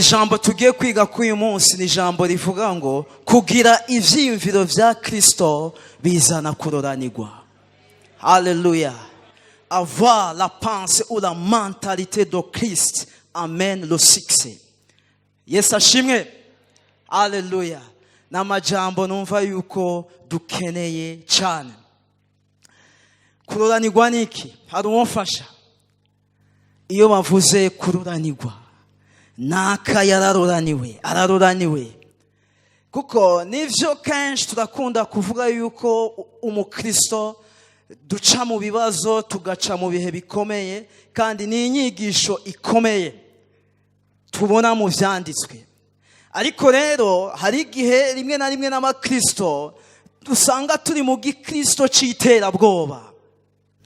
Ijambo tugiye kwiga kuri uyu munsi ni ijambo rivuga ngo kugira ivyiyumviro vya Kristo bizana kuroranirwa. Haleluya. Avoir la pensée ou la mentalité de Christ amène le succès. Yesu ashimwe. Haleluya. Ni amajambo numva yuko dukeneye cyane. Kuroranirwa ni iki? Hari uwomfasha? Iyo bavuze kuroranirwa, naka yararoraniwe, araroraniwe. Kuko nivyo, kenshi turakunda kuvuga yuko umukristo duca mu bibazo, tugaca mu bihe bikomeye, kandi ni inyigisho ikomeye tubona mu vyanditswe. Ariko rero hari igihe rimwe na rimwe n'abakristo dusanga turi mu gikristo c'iterabwoba.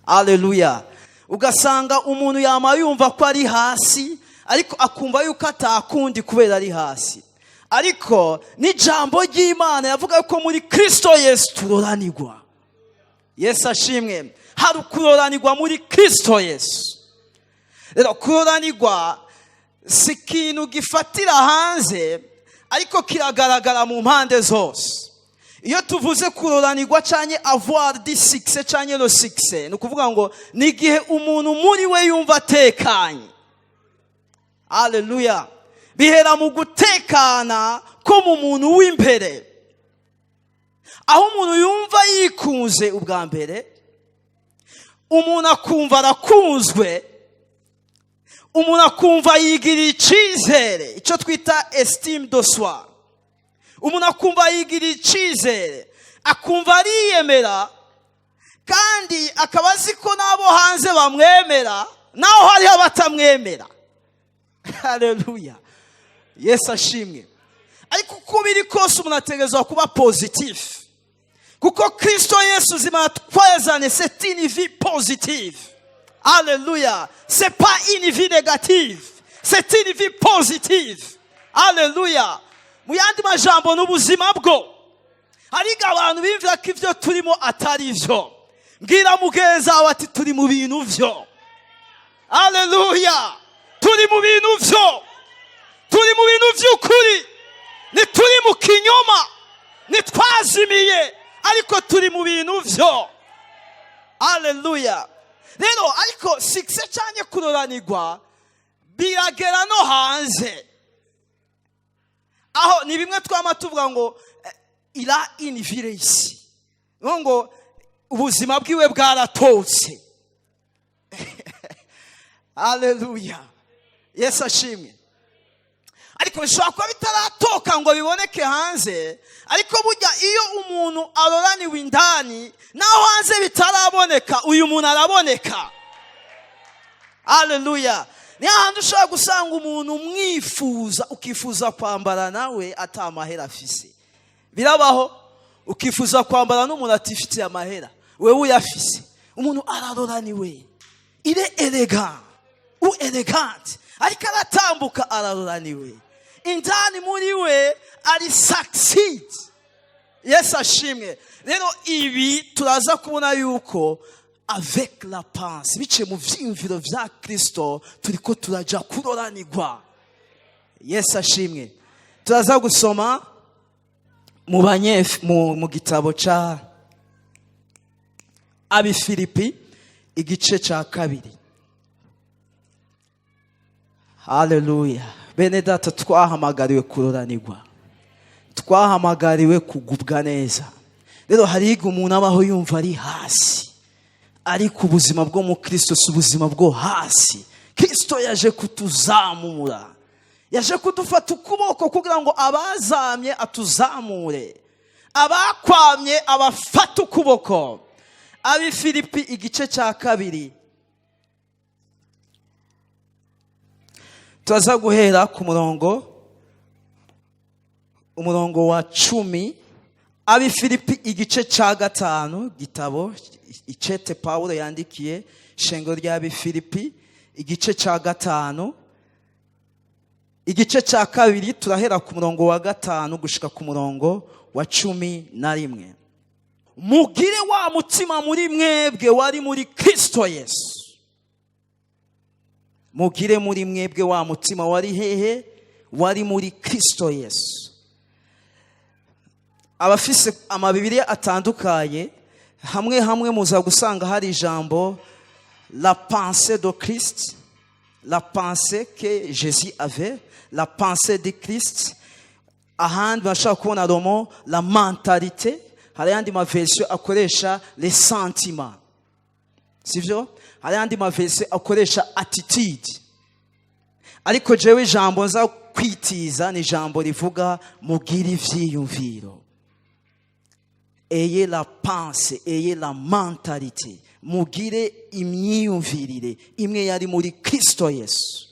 Aleluya. Ugasanga umuntu yama yumva ko ari hasi, ariko akumva yuko atakundi kubera ari hasi. Ariko n'ijambo ry'Imana yavuga ko muri Kristo Yesu turoranirwa. Yesu ashimwe. Hari ukuroranirwa muri Kristo Yesu. Rero kuroranirwa si ikintu gifatira hanze, ariko kiragaragara mu mpande zose. Iyo tuvuze kuroranirwa canke avoir du succès canke le succès, ni ukuvuga ngo ni igihe umuntu muri we yumva atekanye. Aleluya. Bihera mu gutekana ko mu muntu w'imbere, aho umuntu yumva yikunze ubwa mbere, umuntu akumva arakunzwe, umuntu akumva yigiriye icyizere, icyo twita estime de soi. Umuntu akumva yigiriye icyizere, akumva ariyemera, kandi akaba azi ko n'abo hanze bamwemera, naho hariho abatamwemera. Haleluya. Yesu ashimwe. Ariko uko biri kose, umuntu ategerezwa kuba positif, kuko Kristo Yesu zima twazane, c'est une vie positive. Alléluia. C'est pas une vie négative, c'est une vie positive. Alléluia. Mu yandi majambo, n'ubuzima bwo hariga abantu bimvira ko ivyo turimo atari vyo. Mbwira mugenzi wawe ati: "Turi mu bintu vyo." Aleluya. Turi mu bintu vyo, turi mu bintu vy'ukuri, ntituri mu kinyoma, ntitwazimiye, ariko turi mu bintu vyo. Aleluya. Rero ariko succès cyane, kuroranirwa biragera no hanze. Aho ni bimwe twama tuvuga ngo il a une vie réussie, ngo ubuzima bwiwe bwaratotse. Aleluya. Yesu ashimwe. Ariko bishobora kuba bitaratoka ngo biboneke hanze, ariko burya iyo umuntu aroraniwe indani, naho hanze bitaraboneka, uyu muntu araboneka. Aleluya. Niyo handi ushobora gusanga umuntu umwifuza, ukifuza kwambara nawe atamahera afise. Birabaho, ukifuza kwambara n'umuntu atifitiye amahera, wewe uyafise. Umuntu araroraniwe, il est élégant ou élégante, ariko aratambuka araroraniwe indani muri we, ari succeed. Yesu ashimwe. Rero ibi turaza kubona yuko avec la pensée, biciye mu vyiyumviro vya Kristo, turiko turaja kuroranirwa. Yesu ashimwe. Turaza gusoma mu gitabo ca Abifilipi, igice ca 2. Haleluya. Bene data, twahamagariwe kuroranirwa, twahamagariwe kugubwa neza. Rero hari igihe umuntu abaho yumva ari hasi, ariko ubuzima bwo mu Kristo si ubuzima bwo hasi. Kristo yaje kutuzamura, yaje kudufata ukuboko kugira ngo abazamye atuzamure, abakwamye abafate ukuboko. Abifilipi igice cya 2, turaza guhera ku umurongo wa 10. Abifilipi igice cya 5, gitabo icete Pawulo yandikiye shengero ry'Abifilipi, igice cya 5, igice cya 2, turahera ku murongo wa 5 gushika ku murongo wa 11. Mugire wa mutima muri mwebwe wari muri Kristo Yesu. Mugire muri mwebwe wa mutima wari hehe? Wari muri Kristo Yesu. Abafise amabibiriya atandukanye, hamwe hamwe muza gusanga hari ijambo "la pensée de Christ", "la pensée que Jésus avait", "la pensée de Christ". Ahandi bashobora kubona le mot "la mentalité". Hari ayandi ma versions akoresha "les sentiments", sivyo? Hari ayandi ma versions akoresha "attitude". Ariko jewe ijambo nza kwitiza ni ijambo rivuga "mugire ivyiyumviro", "ayez la pensée", "ayez la mentalité", mugire imyiyumvirire imwe yari muri Kristo Yesu.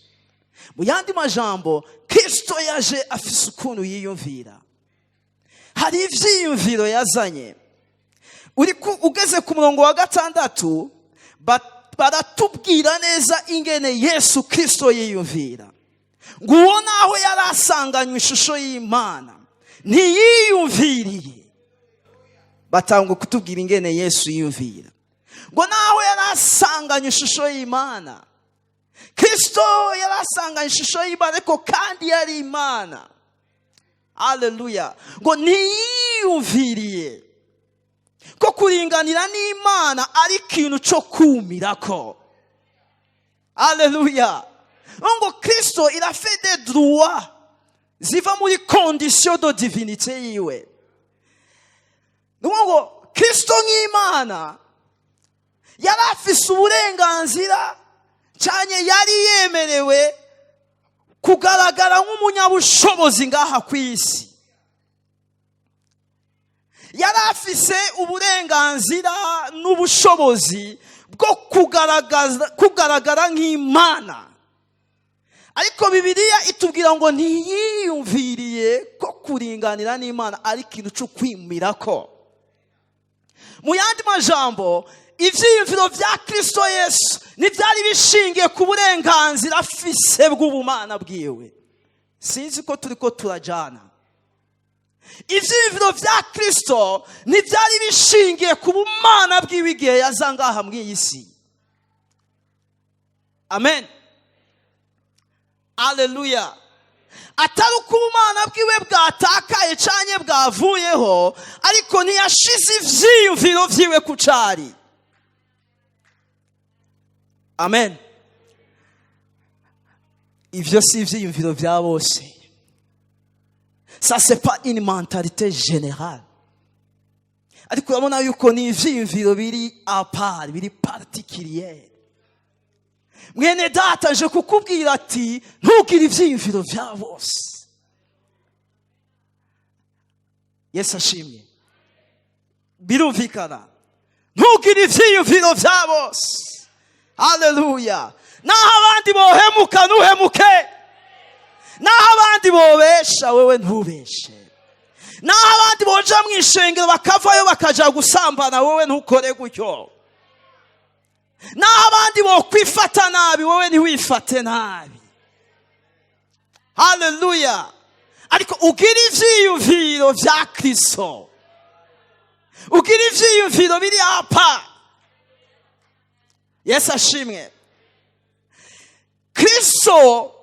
Mu yandi majambo, Kristo yaje afise ukuntu yiyumvira, hari ivyiyumviro yazanye. Uri ugeze ku murongo wa 6, baratubwira neza ingene Yesu Kristo yiyumvira. Ngo uwo naho yari asanganywe ishusho y'Imana, ntiyiyumviriye. Batanga kutubwira ingene Yesu yiyumvira. Ngo naho yari asanganywe ishusho y'Imana, Kristo yari asanganywe ishusho y'Imana, ariko kandi yari Imana. Aleluya! Ngo ntiyiyumviriye ko kuringanira n'Imana ari ikintu cyo kumirako. Aleluya! Ngo Kristo, il a fait des droits ziva muri condition de divinité yiwe. Ni ngo Kristo nk'Imana yari afise uburenganzira cyane, yari yemerewe kugaragara nk'umunyabushobozi ngaha ku isi. Yari afise uburenganzira n'ubushobozi bwo kugaragara nk'Imana, ariko Bibiliya itubwira ngo ntiyiyumviriye ko kuringanira n'Imana ari ikintu cyo kwimira ko. Mu yandi majambo, ibyiyumviro bya Kristo Yesu ntibyari bishingiye ku burenganzira afise bw'ubumana bwiwe. Sinzi ko turi ko turajyana. Ibyiyumviro bya Kristo ntibyari bishingiye ku bumana bwiwe igihe yaza ngaha muri iyi si. Amen, aleluya! Atari uko ubumana bwiwe bwatakaye canke bwavuyeho, ariko ntiyashize ivyiyumviro vyiwe ku cari. Amen. Ivyo si ivyiyumviro vya bose. Ça, c'est pas une mentalité générale, ariko urabona yuko ni ivyiyumviro biri à part, biri particulier. Mwene data, nje kukubwira ati ntugire ivyiyumviro vya bose. Yesu ashimwe! Birumvikana, ntugire ivyiyumviro vya bose. Haleluya! Naho abandi bohemuka, ntuhemuke. Naho abandi bobesha, wewe ntubeshe. Naho abandi boja mu ishengero bakavayo bakaja gusambana, wowe ntukore gutyo. Naho abandi bokwifata nabi, wowe ntiwifate nabi. Haleluya! Ariko ugira ivyiyumviro vya Kristo, ugira ivyiyumviro biri apa. Yesu ashimwe! Kristo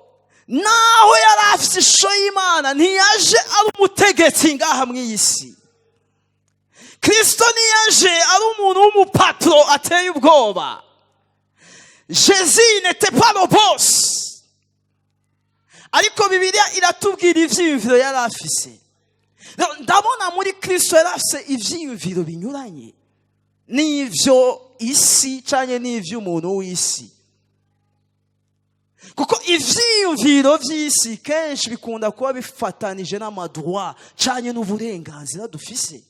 naho yari afite ishusho y'Imana, ntiyaje ari umutegetsi ngaha mu iyi si. Kristo ntiyaje ari umuntu w'umu patron ateye ubwoba. Jésus n'était pas le boss, ariko Bibiliya iratubwira ivyiyumviro yari afise. Ndabona muri Kristo yari afise ivyiyumviro binyuranye n'ivyo isi canke n'ivy'umuntu w'isi, kuko ivyiyumviro vy'isi kenshi bikunda kuba bifatanije n'ama droits canke n'uburenganzira dufise.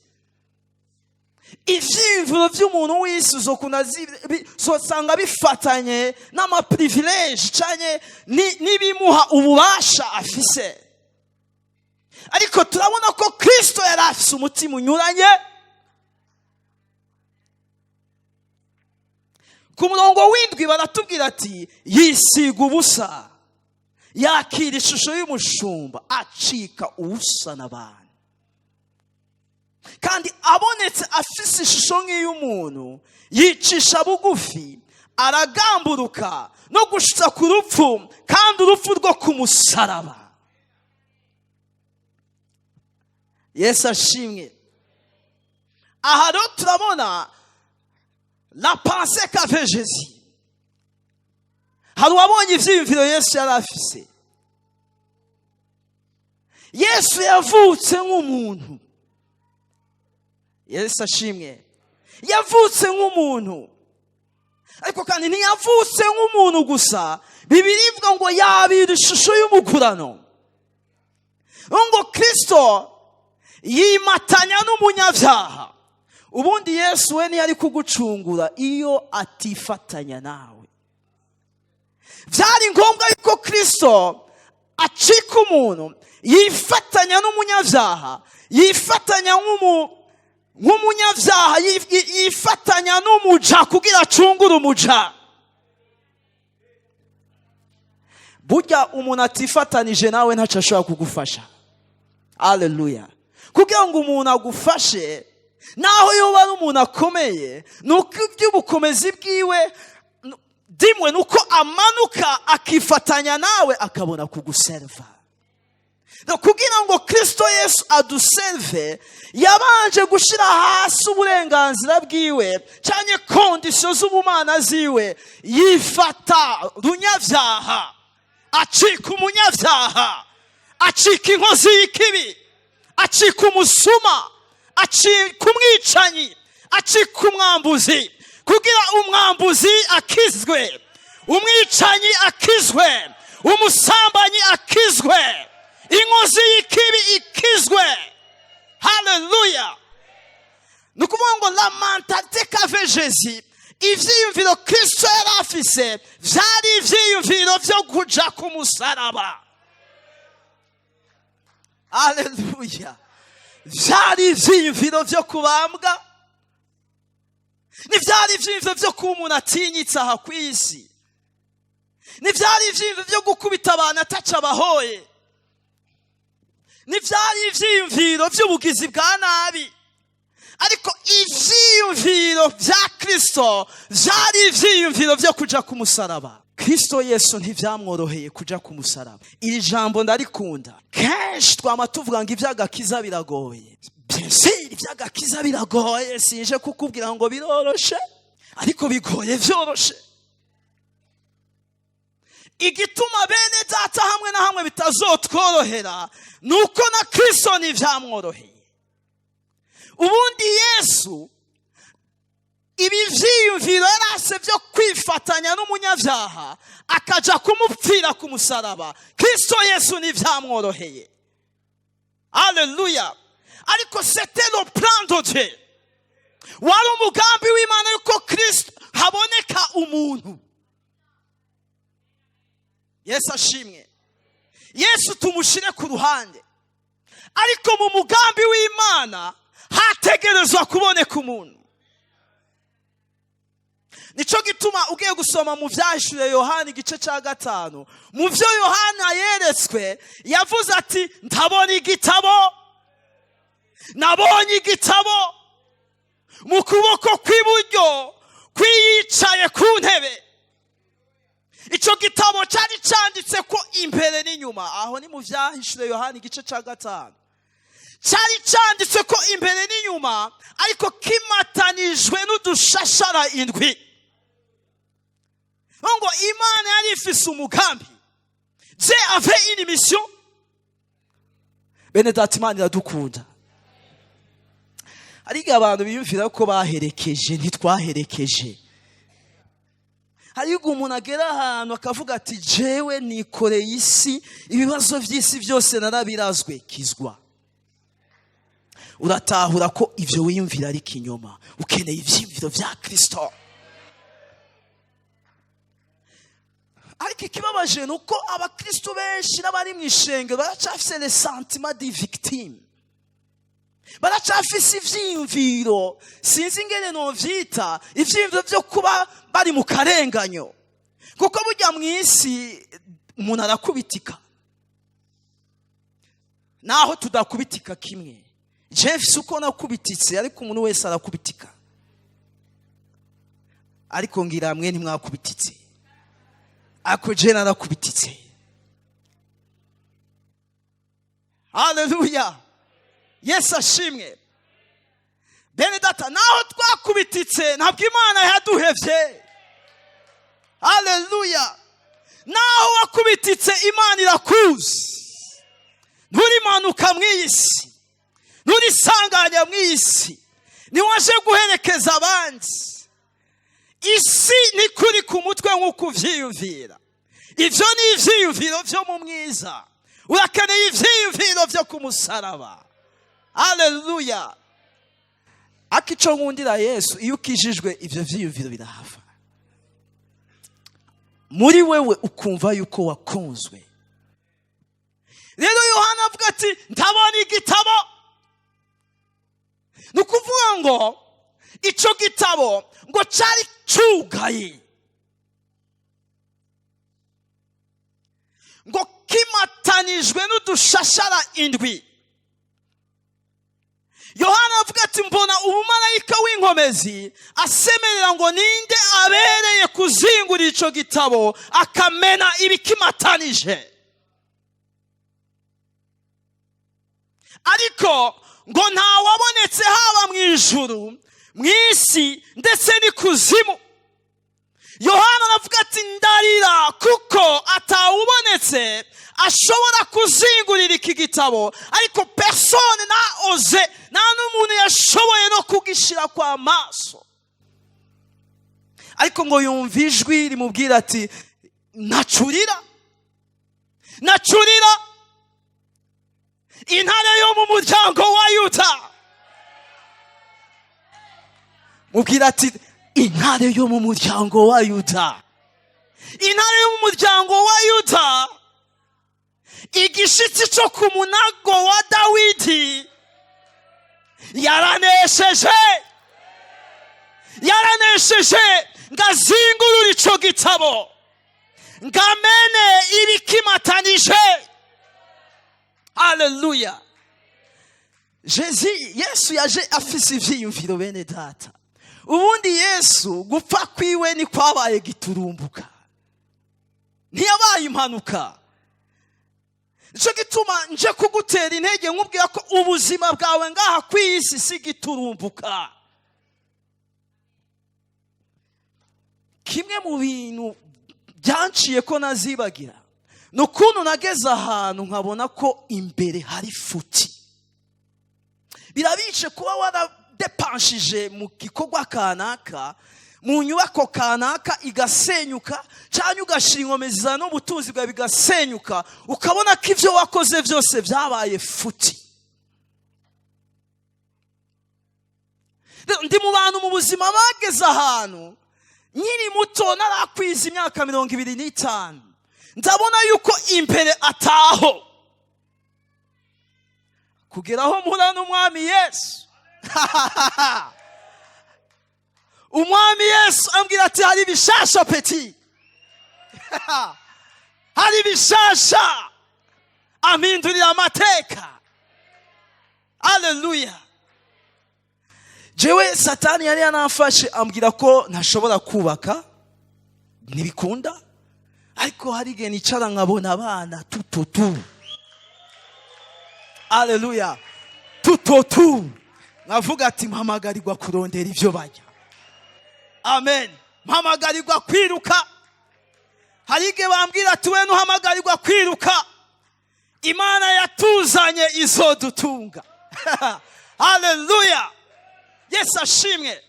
Ivyiyumviro vy'umuntu w'isi uzosanga bifatanye n'ama privilèges canke n'ibimuha ububasha afise. Ariko turabona ko Kristo yari afise umutima unyuranye. Ku murongo w'7 baratubwira ati yisiga ubusa, yakira ishusho y'umushumba, acika ubusa n'abantu. Kandi abonetse afise ishusho nk'iy'umuntu, yicisha bugufi, aragamburuka no gushitsa ku rupfu, kandi urupfu rwo ku musaraba. Yesu ashimwe. Aha rero turabona la pensée qu'avait Jésus. Hari uwabonye ivyiyumviro Yesu yari afise? Yesu yavutse nk'umuntu. Yesu ashimwe. Yavutse nk'umuntu, ariko kandi ntiyavutse nk'umuntu gusa. Bibiliya ivuga ngo yabira ishusho y'umugurano, ngo Kristo yimatanya n'umunyabyaha. Ubundi Yesu we ntiyari kugucungura iyo atifatanya nawe. Byari ngombwa yuko Kristo acika umuntu, yifatanya n'umunyabyaha, yifatanya nk'umunyabyaha, yifatanya n'umuja kugira acungure umuja. Burya umuntu atifatanije nawe ntacyo ashobora kugufasha. Aleluya! Kugira ngo umuntu agufashe, naho yoba ari umuntu akomeye, ni uko iby'ubukomezi bwiwe dimwe ni uko amanuka akifatanya nawe, akabona kuguserva. Kugira ngo Kirisito Yesu aduserve, yabanje gushyira hasi uburenganzira bwiwe cyane, conditions z'ubumana ziwe, yifata runyabyaha, acika umunyabyaha, acika inkozi y'ikibi, acika umusuma, acika umwicanyi, acika umwambuzi, kugira umwambuzi akizwe, umwicanyi akizwe, umusambanyi akizwe, inkozi y'ikibi ikizwe. Haleluya! Ni ukuvuga ngo la mentalité qu'avait Jésus, ivyiyumviro Kristo yari afise, vyari ivyiyumviro vyo kuja ku musaraba. Aleluya! Vyari ivyiyumviro vyo kubambwa, ntivyari ivyiyumviro vyo kuba umuntu atinyitse aha ku isi, ntivyari ivyiyumviro vyo gukubita abantu ataca abahoye, ntivyari ivyiyumviro vy'ubugizi bwa nabi, ariko ivyiyumviro vya Kristo vyari ivyiyumviro vyo kuja ku musaraba. Kristo Yesu ntivyamworoheye kuja ku musaraba. Iri jambo ndarikunda. Kenshi twama tuvuga ngo ivy'agakiza biragoye. Bien sûr, ivy'agakiza biragoye. Sinje kukubwira ngo biroroshe, ariko bigoye vyoroshe. Igituma bene data hamwe na hamwe bitazotworohera ni uko na Kristo ntivyamworoheye. Ubundi Yesu ibi vyiyumviro yarase vyo kwifatanya n'umunyabyaha, akaja kumupfira ku musaraba, Kristo Yesu ntivyamworoheye. Aleluya! Ariko c'était le plan de Dieu, wari umugambi w'Imana yuko Kristo haboneka umuntu. Yesu ashimwe. Yesu tumushire ku ruhande, ariko mu mugambi w'Imana hategerezwa kuboneka umuntu. Nico gituma ugiye gusoma mu Vyahishuriye Yohana igice cya 5, mu byo Yohana yeretswe, yavuze ati: "Ndabona igitabo, nabonye igitabo mu kuboko kw'iburyo kw'iyicaye ku ntebe." Icyo gitabo cyari cyanditse ko imbere n'inyuma. Aho ni mu Vyahishuriye Yohana igice cya 5. Cyari cyanditse ko imbere n'inyuma, ariko kimatanijwe n'udushashara indwi. Ngo Imana yari ifise umugambi. Dieu avait une mission. Bene data, Imana iradukunda. Hari igihe abantu biyumvira ko baherekeje. Ntitwaherekeje. Hari igihe umuntu agera ahantu akavuga ati: "Jewe nikoreye isi, ibibazo by'isi byose narabirazwe." Kizwa, uratahura ko ibyo wiyumvira ari ikinyoma. Ukeneye ibyiyumviro bya Kirisito. Ariko ikibabaje ni uko abakristo benshi n'abari mu ishengero baracafise le sentiment de victime, baracafise ivyiyumviro, sinzi ingene novyita, ivyiyumviro vyo kuba bari mu karenganyo. Kuko burya mu isi umuntu arakubitika, naho tudakubitika kimwe. Je mfise uko nakubititse, ariko umuntu wese arakubitika. Ariko ngira mwe ntimwakubititse, ariko je narakubititse. Haleluya! Yesu ashimwe. Bene data, naho twakubititse, ntabwo Imana yaduhevye. Haleluya! Naho wakubititse, Imana irakuzi. Nturimanuka mu iyi si, nturisanganya mu iyi si, ntiwaje guherekeza abandi. Isi ntikuri ku mutwe nk'uko uvyiyumvira. Ivyo ni ivyiyumviro vyo mu mwiza. Urakeneye ivyiyumviro vyo ku musaraba. Haleluya! Ariko ico nkundira Yesu, iyo ukijijwe, ivyo vyiyumviro birahava muri wewe, ukumva yuko wakunzwe. Rero Yohana avuga ati: "Ndabona igitabo." Ni ukuvuga ngo ico gitabo ngo cari cugaye, ngo kimatanijwe n'udushashara indwi. Yohana avuga ati: "Mbona umumarayika w'inkomezi asemerera ngo: 'Ninde abereye kuzingura ico gitabo, akamena ibikimatanije?' Ariko ngo ntawabonetse, haba mu ijuru, mu isi, ndetse n'ikuzimu." Yohana aravuga ati: "Ndarira kuko atawubonetse ashobora kuzingurira iki gitabo." Ariko personne n'a osé, nta n'umuntu yashoboye no kugishira kwa maso. Ariko ngo yumva ijwi rimubwira ati: "Nacurira, nacurira, Intare yo mu muryango wa Yuda." Mubwira ati: "Intare yo mu muryango wa Yuda, Intare yo mu muryango wa Yuda, igishitsi cyo ku munago wa Dawidi, yaranesheje, yaranesheje ngazingurura ico gitabo, ngamene ibikimatanije." Haleluya! Jezi Yesu yaje afise ivyiyumviro. Bene data, ubundi Yesu gupfa kwiwe ni kwabaye giturumbuka, ntiyabaye impanuka. Nicyo gituma nje kugutera intege, nkubwira ko ubuzima bwawe ngaha ku isi si giturumbuka. Kimwe mu bintu byanciye ko nazibagira ni ukuntu nageze ahantu nkabona ko imbere hari futi. Birabice kuba waradepanshije mu gikorwa kanaka, mu nyubako kanaka, igasenyuka, cyangwa ugashyira inkomezi zawe n'ubutunzi bwawe bigasenyuka, ukabona ko ibyo wakoze byose byabaye futi. Ndi mu bantu mu buzima bageze ahantu nkiri muto, narakwiza imyaka 25, ndabona yuko imbere ataho kugera aho mpura n'Umwami Yesu. Umwami Yesu ambwira ati: "Hari ibishasha, petit, hari ibishasha." Ampindurira amateka. Aleluya! Jewe Satani yari yanamfashe, ambwira ko ntashobora kubaka, ntibikunda. Ariko hari igihe nicara nkabona abana tutotu. Aleluya! Tutotu, nkavuga ati: "Mpamagarirwa kurondera ibyo bajya." Amen. Mpamagarirwa kwiruka. Hari igihe bambwira ati: "We ntuhamagarirwa kwiruka." Imana yatuzanye izodutunga. Haleluya! Yesu ashimwe.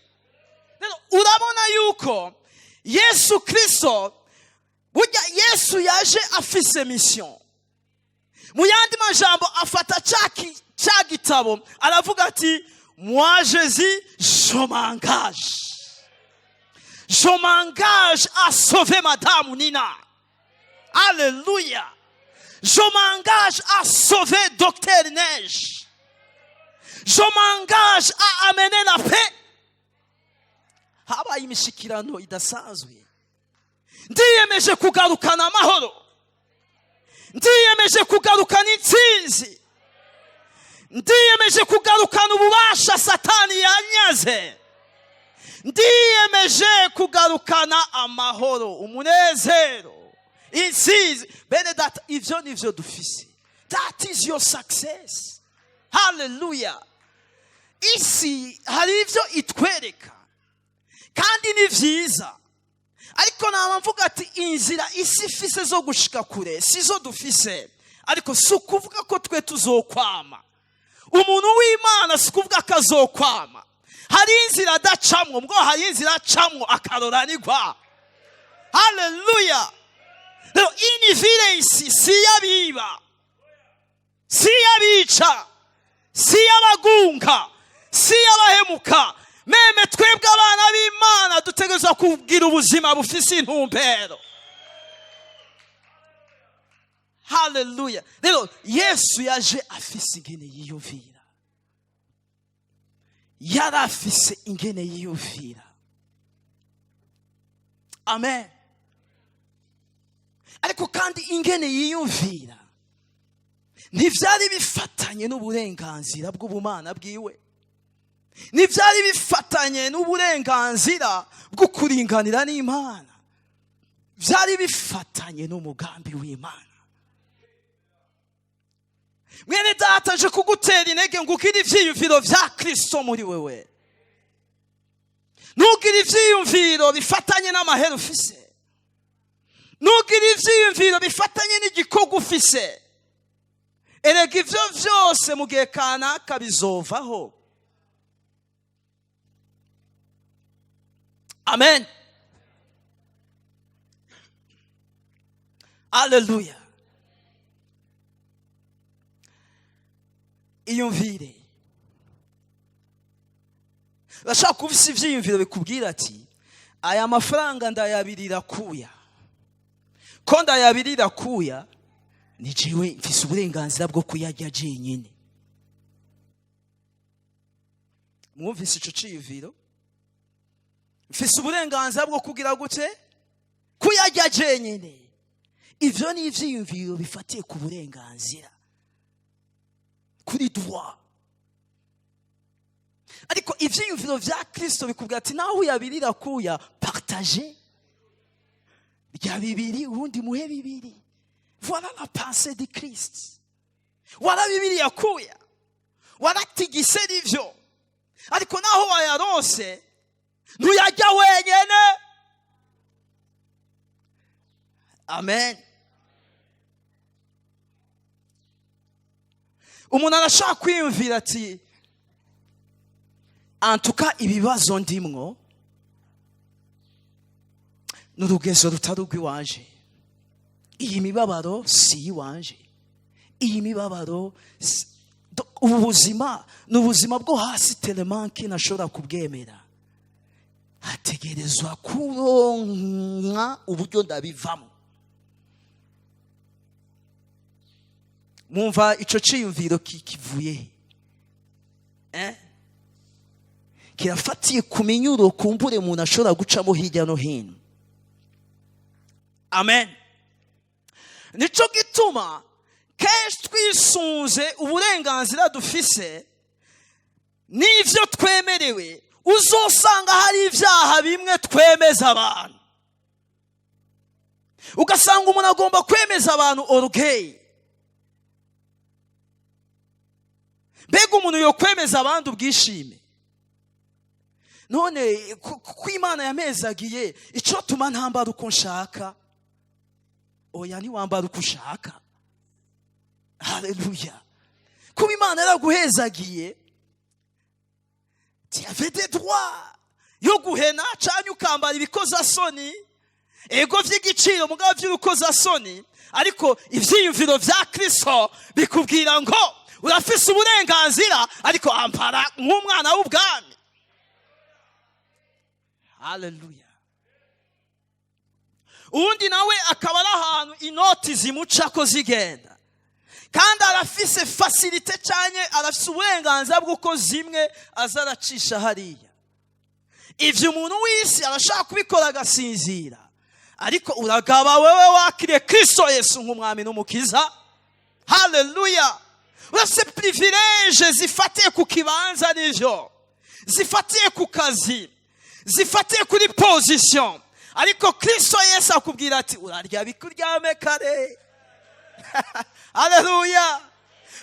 Rero urabona yuko Yesu Kristo, burya Yesu yaje afise mission. Mu yandi majambo, afata cya gitabo, aravuga ati: "Moi Jésus, je m'engage, je m'engage à sauver madame Nina. Alléluia! Je m'engage à sauver docteur Neige. Je m'engage à amener la paix." Habaye imishikirano idasanzwe. Ndiyemeje kugarukana amahoro, ndiyemeje kugarukana intsinzi, ndiyemeje kugarukana ububasha Satani yanyaze, ndiyemeje kugarukana amahoro, umunezero, intsinzi. Bene data, ivyo nivyo dufise. That is your success. Haleluya! Isi hari ibyo itwereka kandi ni byiza, ariko naba mvuga ati inzira isi ifise zo gushika kure si zo dufise. Ariko si ukuvuga ko twe tuzokwama. Umuntu w'Imana si ukuvuga ko azokwama. Hari inzira adacamwo, mbwo hari inzira acamwo akaroranirwa. Haleluya! Rero ini vile isi si iy'abiba, si iy'abica, si iy'abagunga, si iy'abahemuka. Même twebwe abana b'Imana dutegerezwa kugira ubuzima bufise intumbero. Haleluya! Rero Yesu yaje afise ingene yiyumvira, yari afise ingene yiyumvira. Amen. Ariko kandi ingene yiyumvira ntibyari bifatanye n'uburenganzira bw'ubumana bwiwe, ntibyari bifatanye n'uburenganzira bwo kuringanira n'Imana, byari bifatanye n'umugambi w'Imana. Mwene Data, aje kugutera intege ngo ugire ibyiyumviro bya Kirisito muri wewe. Ntugire ibyiyumviro bifatanye n'amahera ufise, ntugire ibyiyumviro bifatanye n'igikorwa ufise. Erega ibyo byose mu gihe kanaka bizovaho. Amen, aleluya! Iyumvire. Urashaka kuba ufise ibyiyumviro bikubwira ati aya mafaranga ndayabirira kuya, ko ndayabirira kuya ni jewe mfise uburenganzira bwo kuyarya jenyine. Mwumvise ico ciyumviro? Mfise uburenganzira bwo kugira gute? Kuyarya jenyine. Ivyo ni ivyiyumviro bifatiye ku burenganzira, kuri droit. Ariko ivyiyumviro vya Kristo bikubwira ati naho uyabirira kuya, partage, rya bibiri ubundi muhe bibiri. Voilà la pensée de Christ. Warabibiriye kuya, waratigise n'ivyo, ariko naho wayaronse ntuyarya wenyene. Amen. Umuntu arashaka kwiyumvira ati antuka ibibazo ndimwo ni urugezo rutari urw'iwanje, iyi mibabaro si iyiwanje, iyi mibabaro ubu buzima ni ubuzima bwo hasi telemanke ntashobora kubwemera, hategerezwa kuronka uburyo ndabivamo. Mwumva ico ciyumviro kivuye he? Kirafatiye ku minyuro kumbure umuntu ashobora gucamo hirya no hino. Amen. Nico gituma kenshi twisunze uburenganzira dufise n'ivyo twemerewe, uzosanga hari ibyaha bimwe twemeza abantu. Ugasanga umuntu agomba kwemeza abantu orgueil. Mbega umuntu yo kwemeza abandi ubwishime? None ko Imana yamezagiye, ico tuma ntambara uko nshaka? Oya, ntiwambara uko ushaka. Haleluya! Kuba Imana yaraguhezagiye, tu avais des droits yo guhena canke ukambara ibikozasoni, ego vy'igiciro mugabo vy'urukozasoni. Ariko ivyiyumviro vya Kristo bikubwira ngo urafise uburenganzira, ariko ambara nk'umwana w'ubwami. Haleluya! Uwundi nawe akaba ari ahantu inoti zimucako zigenda, kandi arafise facilité canke arafise uburenganzira bw'uko zimwe azaracisha hariya. Ivyo umuntu w'isi arashaka kubikora agasinzira, ariko uragaba wewe wakiriye Kristo Yesu nk'umwami n'umukiza. Haleluya! Urafise privilege zifatiye ku kibanza, n'ivyo zifatiye ku kazi, zifatiye kuri position, ariko Kristo Yesu akubwira ati urarya bikuryame kare. Haleluya!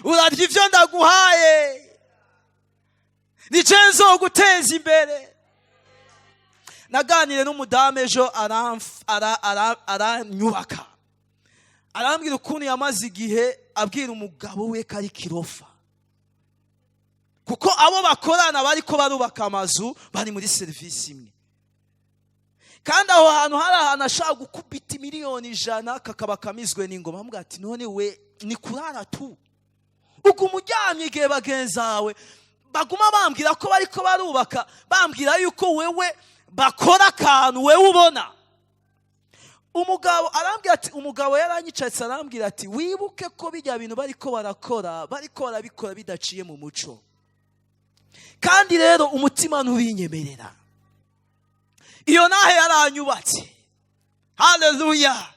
Urarya ivyo ndaguhaye, nije nzoguteza imbere. Naganire n'umudamu ejo, aranyubaka, arambwira ukuntu yamaze igihe abwira umugabo we ko ari kirofa, kuko abo bakorana bariko barubaka amazu, bari muri serivisi imwe, kandi aho hantu hari ahantu ashaka gukubita miliyoni 100 kakaba kamizwe n'ingoma. Amubwira ati: "None we ni kurara tu, uguma uryamye igihe bagenzi bawe baguma bambwira ko bariko barubaka, bambwira yuko wewe bakora akantu wewe ubona." Umugabo arambwira ati, umugabo yaranyicaritse arambwira ati: "Wibuke ko bijya bintu bariko barakora, bariko barabikora bidaciye mu muco, kandi rero umutima ntubinyemerera." Iyo nahe yaranyubatse. Haleluya,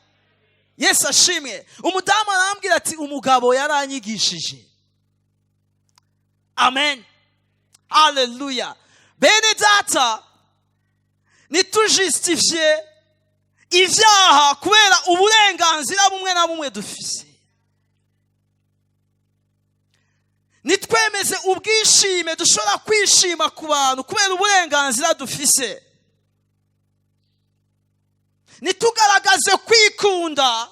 Yesu ashimwe. Umudamu arambwira ati: "Umugabo yaranyigishije." Amen, haleluya. Bene data, ntitujustifie ibyaha kubera uburenganzira bumwe na bumwe dufise. Nitwemeze ubwishime dushobora kwishima ku bantu kubera uburenganzira dufise. Ntitugaragaze kwikunda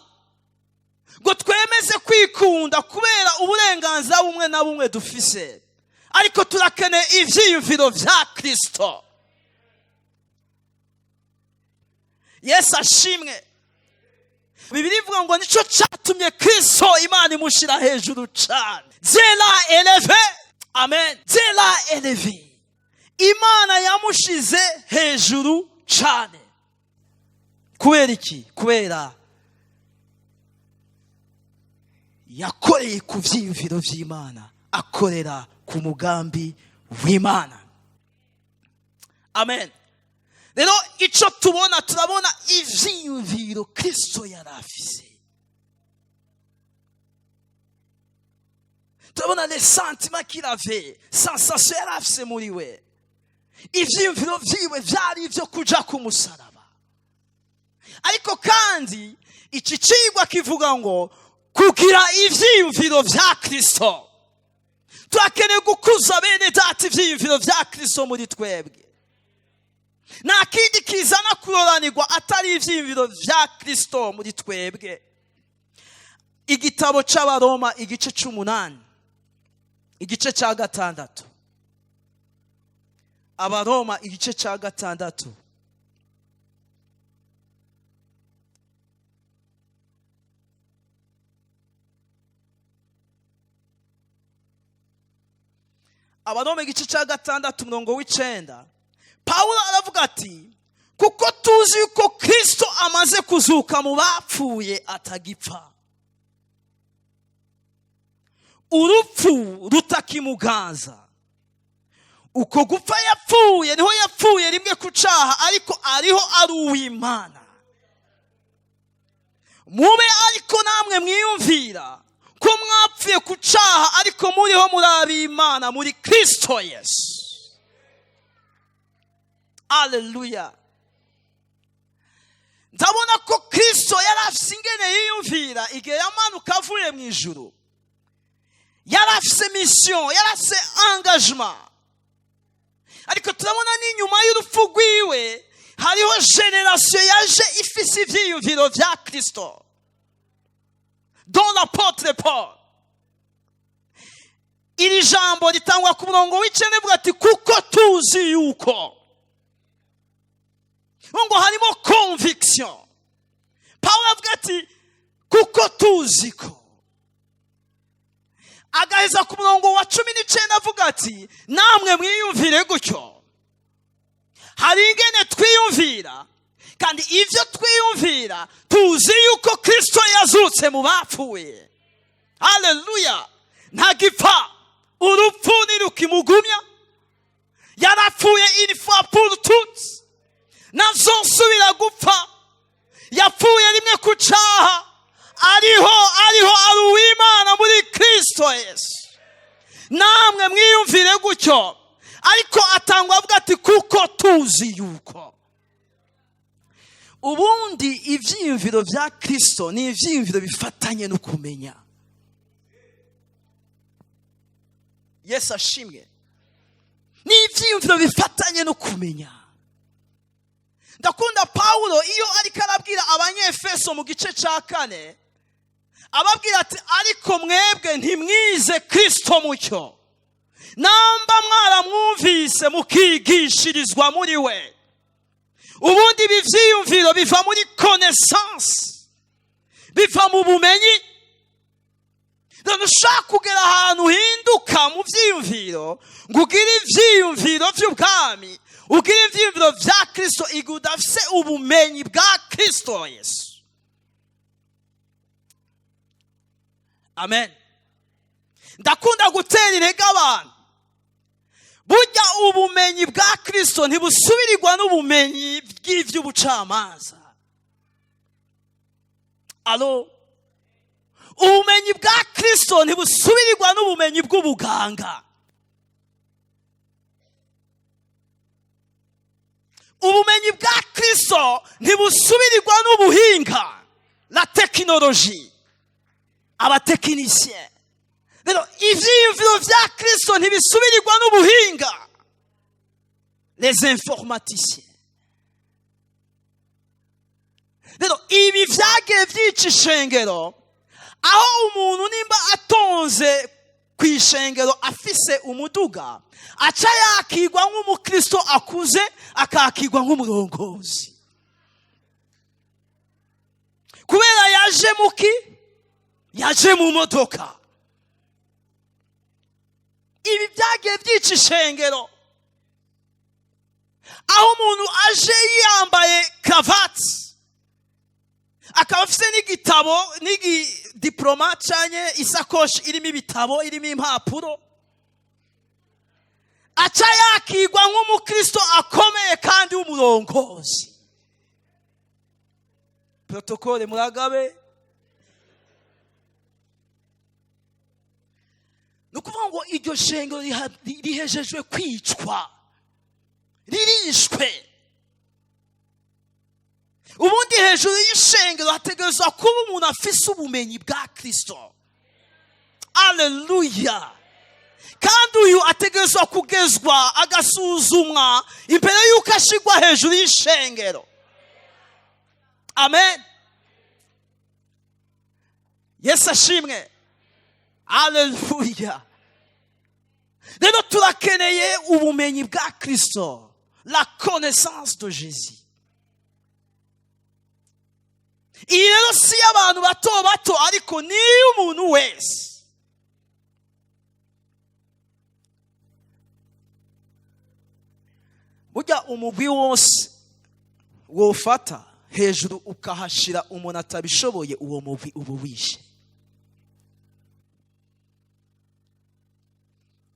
ngo twemeze kwikunda kubera uburenganzira bumwe na bumwe dufise, ariko turakeneye ivyiyumviro vya Kristo. Yesu ashimwe. Bibiliya ivuga ngo nico catumye Kristo Imana imushira hejuru cane. Dieu l'a élevé. Amen. Dieu l'a élevé, Imana yamushize hejuru cane. Kubera iki? Kubera yakoreye ku vyiyumviro vy'Imana, akorera ku mugambi w'Imana. Amen. Rero ico tubona, turabona ivyiyumviro Kristo yari afise, turabona les sentiments qu'il avait, sensation yari afise muri we. Ivyiyumviro vyiwe vyari ivyo kuja ku musaraba. Ariko kandi iki cigwa kivuga ngo kugira ivyiyumviro vya Kristo. Turakeneye gukuza, bene data, ivyiyumviro vya Kristo muri twebwe. Nta kindi kizana kuroranirwa atari ivyiyumviro vya Kristo muri twebwe. Igitabo c'Abaroma, igice c'umunani, igice ca gatandatu. Abaroma, igice ca gatandatu. Abaroma, igice cya gatandatu, umurongo w'icenda. Pawulo aravuga ati: "Kuko tuzi yuko Kristo amaze kuzuka mu bapfuye, atagipfa, urupfu rutakimuganza. Uko gupfa yapfuye, niho yapfuye rimwe ku caha, ariko ariho ari uw'Imana. Mube ariko namwe mwiyumvira ko mwapfuye ku caha, ariko muriho muri ab'Imana muri Kristo Yesu." Aleluya. Ndabona ko Kristo yari afise ingene yiyumvira igihe yamanuka avuye mu ijuru. Yari afise mission, yari afise engagement, ariko turabona n'inyuma y'urupfu rwiwe hariho génération yaje ifise ivyiyumviro vya Kristo, dont l'apôtre Paul. Iri jambo ritangwa ku murongo w'icenda, rivuga ati: "Kuko tuzi yuko", ngo harimo conviction. Paul avuga ati: "Kuko tuzi ko", agaheza ku murongo wa 19 avuga ati: "Namwe mwiyumvire gutyo." Hari ingene twiyumvira, kandi ibyo twiyumvira, tuzi yuko Kristo yazutse mu bapfuye. Haleluya! Ntagipfa, urupfu ntirukimugumya. Yarapfuye une fois pour toutes, ntazosubira gupfa. Yapfuye rimwe ku caha, ariho, ariho ari uw'Imana muri Kristo Yesu. Namwe mwiyumvire gutyo. Ariko atangwa avuga ati: "Kuko tuzi yuko". Ubundi ivyiyumviro vya Kristo ni ivyiyumviro bifatanye no kumenya. Yesu ashimwe. Ni ibyiyumviro bifatanye no kumenya. Ndakunda Pawulo iyo ariko arabwira Abanyefeso mu gice cya 4, ababwira ati: "Ariko mwebwe ntimwize Kristo mucyo, namba mwaramwumvise mukigishirizwa muri we." Ubundi ibi byiyumviro biva muri connaissance, biva mu bumenyi. None ushaka kugera ahantu uhinduka mu byiyumviro, ngo ugire ibyiyumviro by'ubwami, ugire ibyiyumviro bya Kristo, igihe udafise ubumenyi bwa Kristo Yesu. Amen. Ndakunda gutera intege abantu: burya ubumenyi bwa Kristo ntibusubirirwa n'ubumenyi bw'iby'ubucamanza. Alo, ubumenyi bwa Kristo ntibusubirirwa n'ubumenyi bw'ubuganga. Ubumenyi bwa Kristo ntibusubirirwa n'ubuhinga, la technologie, abatekinisiye. Rero ivyiyumviro vya Kristo ntibisubirirwa n'ubuhinga, les informaticiens. Rero ibi vyagiye vyica ishengero, aho umuntu nimba atonze ku ishengero afise umuduga, aca yakigwa nk'umukristo akuze, akakigwa nk'umurongozi, kubera yaje muki, yaje mu modoka. Ibi byagiye byica ishengero, aho umuntu aje yambaye karavati, akaba afite n'igitabo n'igidiporoma cyangwa isakoshi irimo ibitabo, irimo impapuro, aca yakigwa nk'umukristo akomeye kandi w'umurongozi. Protokole muragabe. Ni ukuvuga ngo iryo shengero rihejejwe kwicwa, ririshwe. Ubundi hejuru y'ishengero hategerezwa kuba umuntu afise ubumenyi bwa Kristo. Aleluya! Kandi uyu ategerezwa kugezwa, agasuzumwa imbere y'uko ashigwa hejuru y'ishengero. Amen. Yesu ashimwe. Aleluya! Rero turakeneye ubumenyi bwa Kristo, la connaissance de Jésus. Iyi rero si y'abantu bato bato, ariko ni iy'umuntu wese. Burya umugwi wose wofata hejuru ukahashira umuntu atabishoboye, uwo mugwi uba wishe.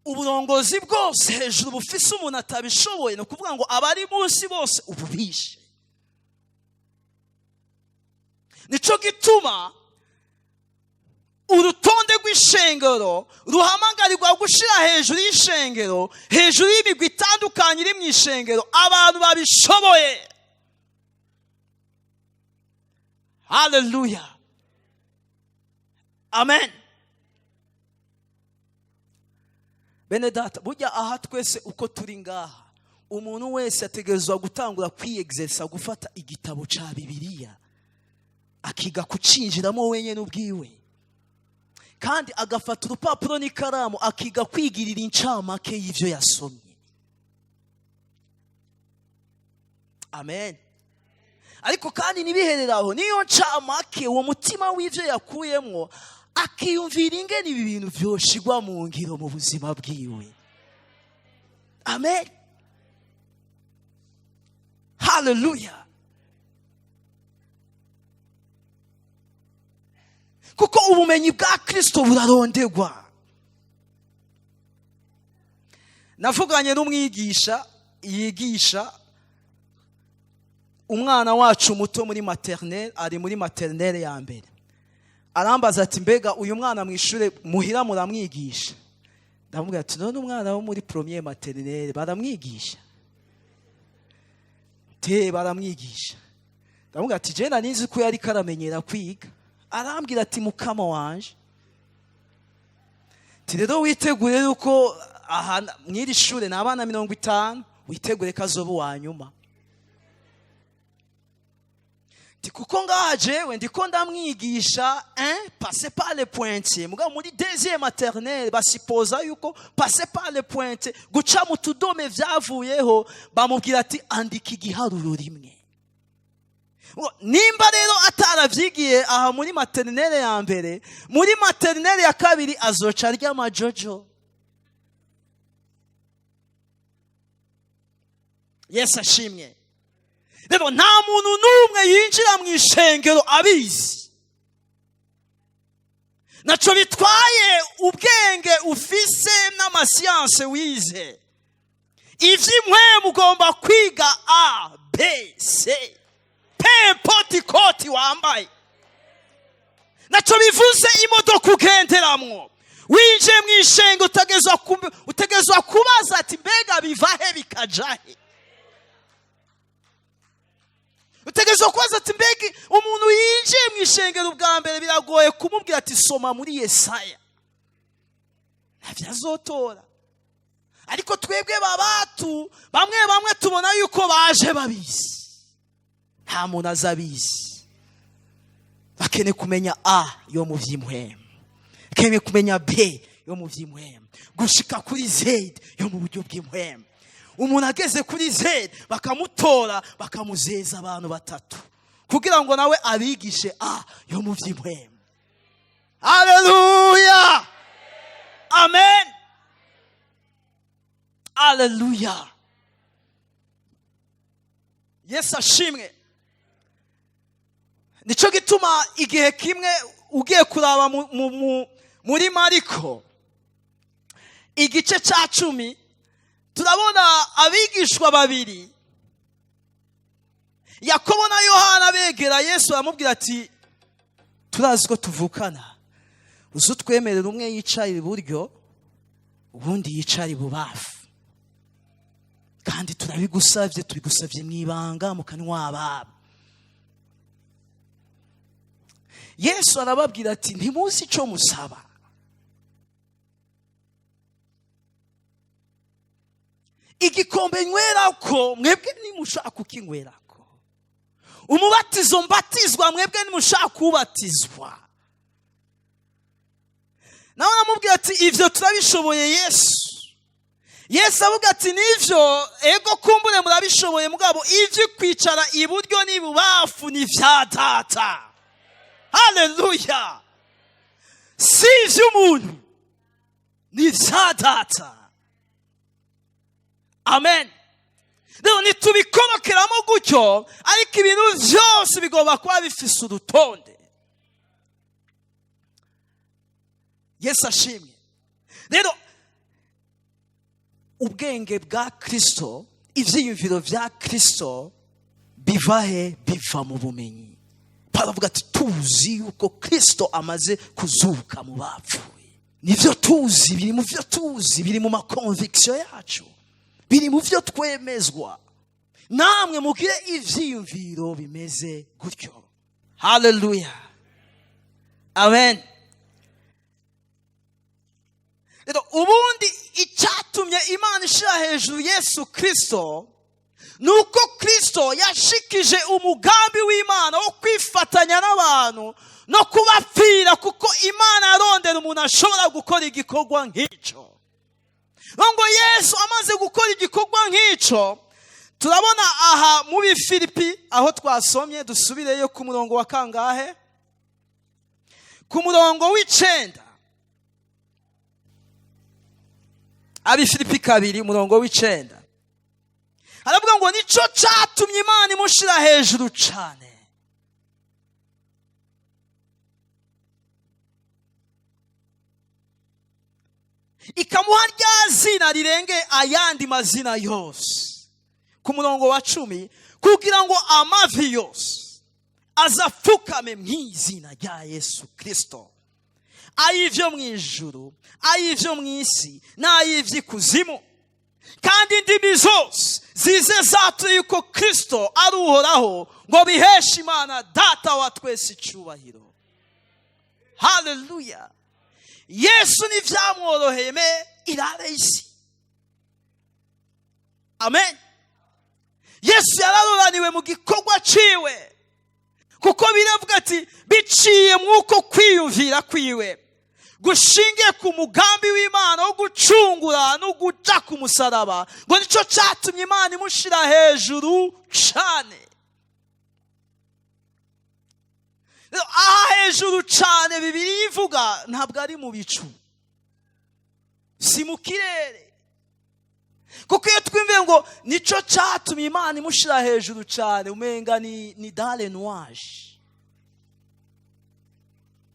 Uburongozi bwose hejuru bufise umuntu atabishoboye, ni ukuvuga ngo abari munsi bose ubu bishe. Nico gituma urutonde rw'ishengero ruhamagarirwa gushira hejuru y'ishengero, hejuru y'imigwi itandukanye iri mu ishengero, abantu babishoboye. Haleluya, amen. Bene data, burya aha twese uko turi ngaha, umuntu wese ategerezwa gutangura kwiyexersa gufata igitabo ca Bibiliya, akiga kucinjiramo wenyine ubwiwe, kandi agafata urupapuro n'ikaramu akiga kwigirira incamake y'ivyo yasomye. Amen. Ariko kandi ntibiherere aho, niyo ncamake uwo mutima w'ivyo yakuyemwo, akiyumvira ingene ibi bintu vyoshigwa mu ngiro mu buzima bwiwe. Amen. Haleluya. Kuko ubumenyi bwa Kristo burarondegwa. Navuganye n'umwigisha yigisha umwana wacu muto muri maternelle, ari muri maternelle ya mbere. Arambaza ati: mbega uyu mwana mwishure muhira muramwigisha? Ndamubwira ati: none umwana wo muri premier maternelle baramwigisha? Te baramwigisha. Ndamubwira ati: je nanizi ko yari karamenyera kwiga. Arambwira ati: mukama wanje, ati rero witegure yuko Aha mw'iri shure ni abana 50, witegure ko azoba uwa nyuma. Ti kuko ngaha jewe ndiko ndamwigisha un passer par le pointier, mugabo muri deuxième maternelle basipoza yuko passer par le pointier, guca mu tudome, vyavuyeho. Bamubwira ati: "Andika igiharuro 1." Nimba rero ataravyigiye aha muri maternelle ya mbere, muri maternelle ya kabiri azoca arya amajojo. Yesu ashimwe. Rero nta muntu n'umwe yinjira mu ishengero abizi. Naco bitwaye ubwenge ufise n'amasiyanse wize, ivy'impwemu ugomba kwiga A B C, peu importe ikoti wambaye. Naco bivuze imodoka ugenderamwo. Winjiye mu ishenga, utegezwa kubaza ati: "Mbega biva he bikaja he?" Utegerezwa kubaza ati: "Mbega umuntu yinjiye mu ishengero ubwa mbere, biragoye kumubwira ati: 'Soma muri Yesaya.' Ntabyo azotora." Ariko twebwe babatu bamwe bamwe tubona yuko baje babizi. Nta muntu aza abizi. Bakeneye kumenya A yo mu by'impwemu, bakeneye kumenya B yo mu by'impwemu, gushika kuri Z yo mu buryo bw'impwemu. Umuntu ageze kuri Z, bakamutora, bakamuzeza abantu batatu kugira ngo nawe abigishe A yo mu by'impwemu. Haleluya, amen, aleluya. Yesu ashimwe. Nicyo gituma igihe kimwe ugiye kuraba muri Mariko igice cya 10, turabona abigishwa babiri, Yakobo na Yohana, begera Yesu, aramubwira ati: "Turazi ko tuvukana, uzi utwemerera umwe yicaye iburyo, ubundi yicara ibubafu. Kandi turabigusabye, tubigusabye mu ibanga, mu kanwa ababo." Yesu arababwira ati: "Ntimuzi icyo musaba. Igikombe nywerako, mwebwe nimushaka kukinywerako? Umubatizo mbatizwa, mwebwe nimushaka kubatizwa?" Nawe aramubwira ati: "Ibyo turabishoboye, Yesu." Yesu avuga ati: "Nivyo, ego, kumbure murabishoboye, mugabo ibyo kwicara iburyo n'ibubafu ni vya Data." Haleluya! Si ivy'umuntu, ni vya Data. Amen. Rero ntitubikorokeramo gutyo, ariko ibintu byose bigomba kuba bifise urutonde. Yesu ashimwe. Rero ubwenge bwa Kirisito, ibyiyumviro bya Kirisito biva he? Biva mu bumenyi. Baravuga ati: "Tuzi yuko Kirisito amaze kuzuka mu bapfuye." Nibyo tuzi, biri mu byo tuzi, biri mu ma convictions yacu, biri mu byo twemezwa. Namwe mugire ibyiyumviro bimeze gutyo. Haleluya, amen. Rero ubundi icyatumye Imana ishyira hejuru Yesu Kirisito ni uko Kirisito yashikije umugambi w'Imana wo kwifatanya n'abantu no kubapfira, kuko Imana yarondera umuntu ashobora gukora igikorwa nk'icyo. Ngo Yesu amaze gukora igikorwa nk'icyo, turabona aha mu Bifilipi aho twasomye. Dusubireyo ku murongo wa kangahe? Ku murongo w'9. Abifilipi 2, umurongo w'9, haravuga ngo: "Nicyo cyatumye Imana imushyira hejuru cyane, ikamuha rya zina rirenge ayandi mazina yose." Ku murongo wa 10: "Kugira ngo amavi yose azapfukame mu izina rya Yesu Kirisito, ay'ibyo mu ijuru, ay'ibyo mu isi n'ay'iby'ikuzimu, kandi indimi zose zize zatuye yuko Kirisito ari Uhoraho, ngo biheshe Imana Data wa twese icyubahiro." Haleluya! Yesu ntibyamworoheye, mais il a réussi. Amen. Yesu yararoraniwe mu gikorwa ciwe, kuko biravuga ati biciye mw'uko kwiyumvira kwiwe gushingiye ku mugambi w'Imana wo gucungura no guca ku musaraba, ngo nicyo cyatumye Imana imushira hejuru cane. Aha hejuru cane Bibiliya ivuga ntabwo ari mu bicu, si mu kirere, kuko iyo twumviye ngo nicyo cyatumye Imana imushira hejuru cane, umenga ni dans les nuages,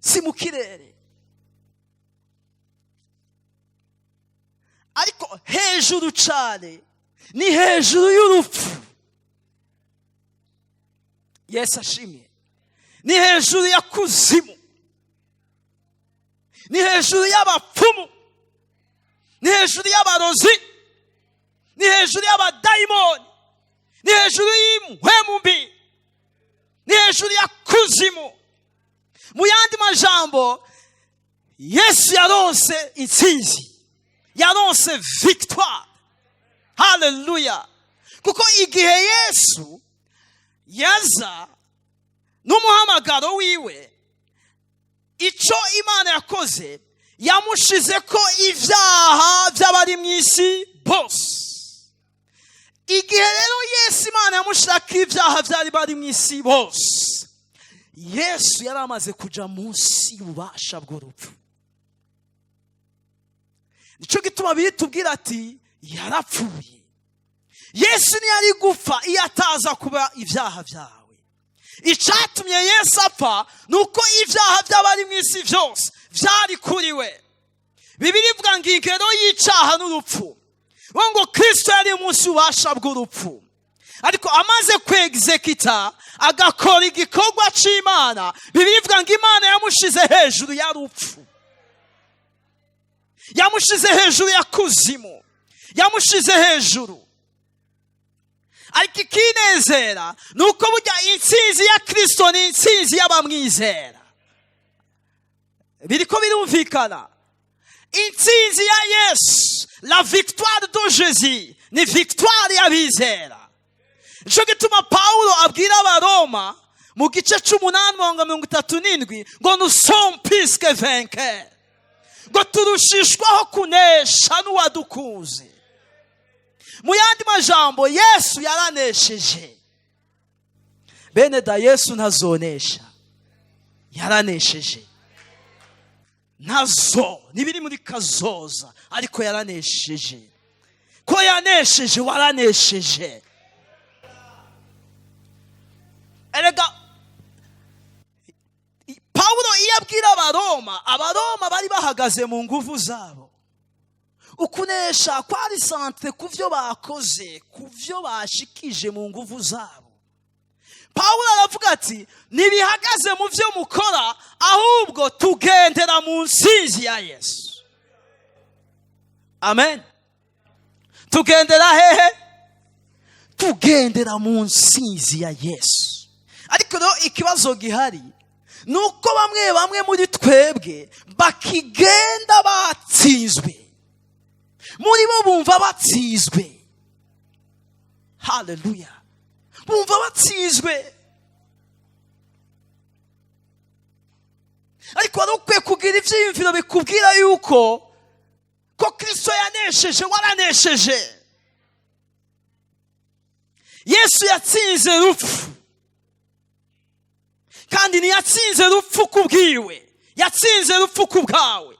si mu kirere. Ariko hejuru cane ni hejuru y'urupfu. Yesu ashimye. Ni hejuru ya kuzimu, ni hejuru y'abapfumu, ni hejuru y'abarozi, ni hejuru y'abadayimoni, ni hejuru y'impwemu mbi, ni hejuru ya kuzimu. Mu yandi majambo, Yesu yaronse intsinzi, yaronse victoire. Haleluya! Kuko igihe Yesu yaza n'umuhamagaro wiwe, ico Imana yakoze, yamushize ko ivyaha by'abari mu isi bose. Igihe rero Yesu Imana yamushirako ivyaha byari bari mu isi bose, Yesu yari amaze kuja munsi y'ububasha bw'urupfu. Nico gituma bitubwira ati yarapfuye. Yesu ntiyari gupfa iyo ataza kuba ivyaha vyawe. Icatumye Yesu apfa nuko ivyaha by'abari mu isi vyose vyari kuri we. Bibiliya ivuga ngo ingero y'icaha n'urupfu, ngo Kristo yari munsi y'ububasha bw'urupfu, ariko amaze kwegizekita agakora igikorwa c'Imana, Bibiliya ivuga ngo Imana yamushize hejuru ya rupfu, yamushize hejuru ya kuzimu, yamushize hejuru. Ariko ikinezera ni uko burya intsinzi ya Kristo ni intsinzi y'abamwizera. Biriko birumvikana. Intsinzi ya Yesu, la victoire de Jésus, ni victoire y'abizera. Nico gituma Paulo abwira Abaroma mu gice c'umunani mirongo mirongo itatu n'indwi ngo nous sommes plus que vainqueurs, ngo turushishwaho kunesha n'uwadukunze. Mu yandi majambo, Yesu yaranesheje. Bene da, Yesu ntazonesha, yaranesheje. Ntazo nibiri muri kazoza, ariko yaranesheje. Ko yanesheje, waranesheje. Erega Paulo iyo abwira Abaroma, Abaroma bari bahagaze mu nguvu zabo. Ukunesha kwari centre ku vyo bakoze, ku vyo bashikije mu nguvu zabo. Paulo aravuga ati ntibihagaze mu vyo mukora, ahubwo tugendera mu nsinzi ya Yesu. Amen. Tugendera hehe? Tugendera mu nsinzi ya Yesu. Ariko rero ikibazo gihari nuko bamwe bamwe muri twebwe bakigenda batsinzwe, muri bo bumva batsinzwe. Haleluya, bumva batsinzwe. Ariko wari ukwiye kugira ivyiyumviro bikubwira yuko ko Kristo yanesheje, waranesheje. Yesu yatsinze rupfu, kandi ntiyatsinze rupfu kubwiwe, yatsinze rupfu kubwawe.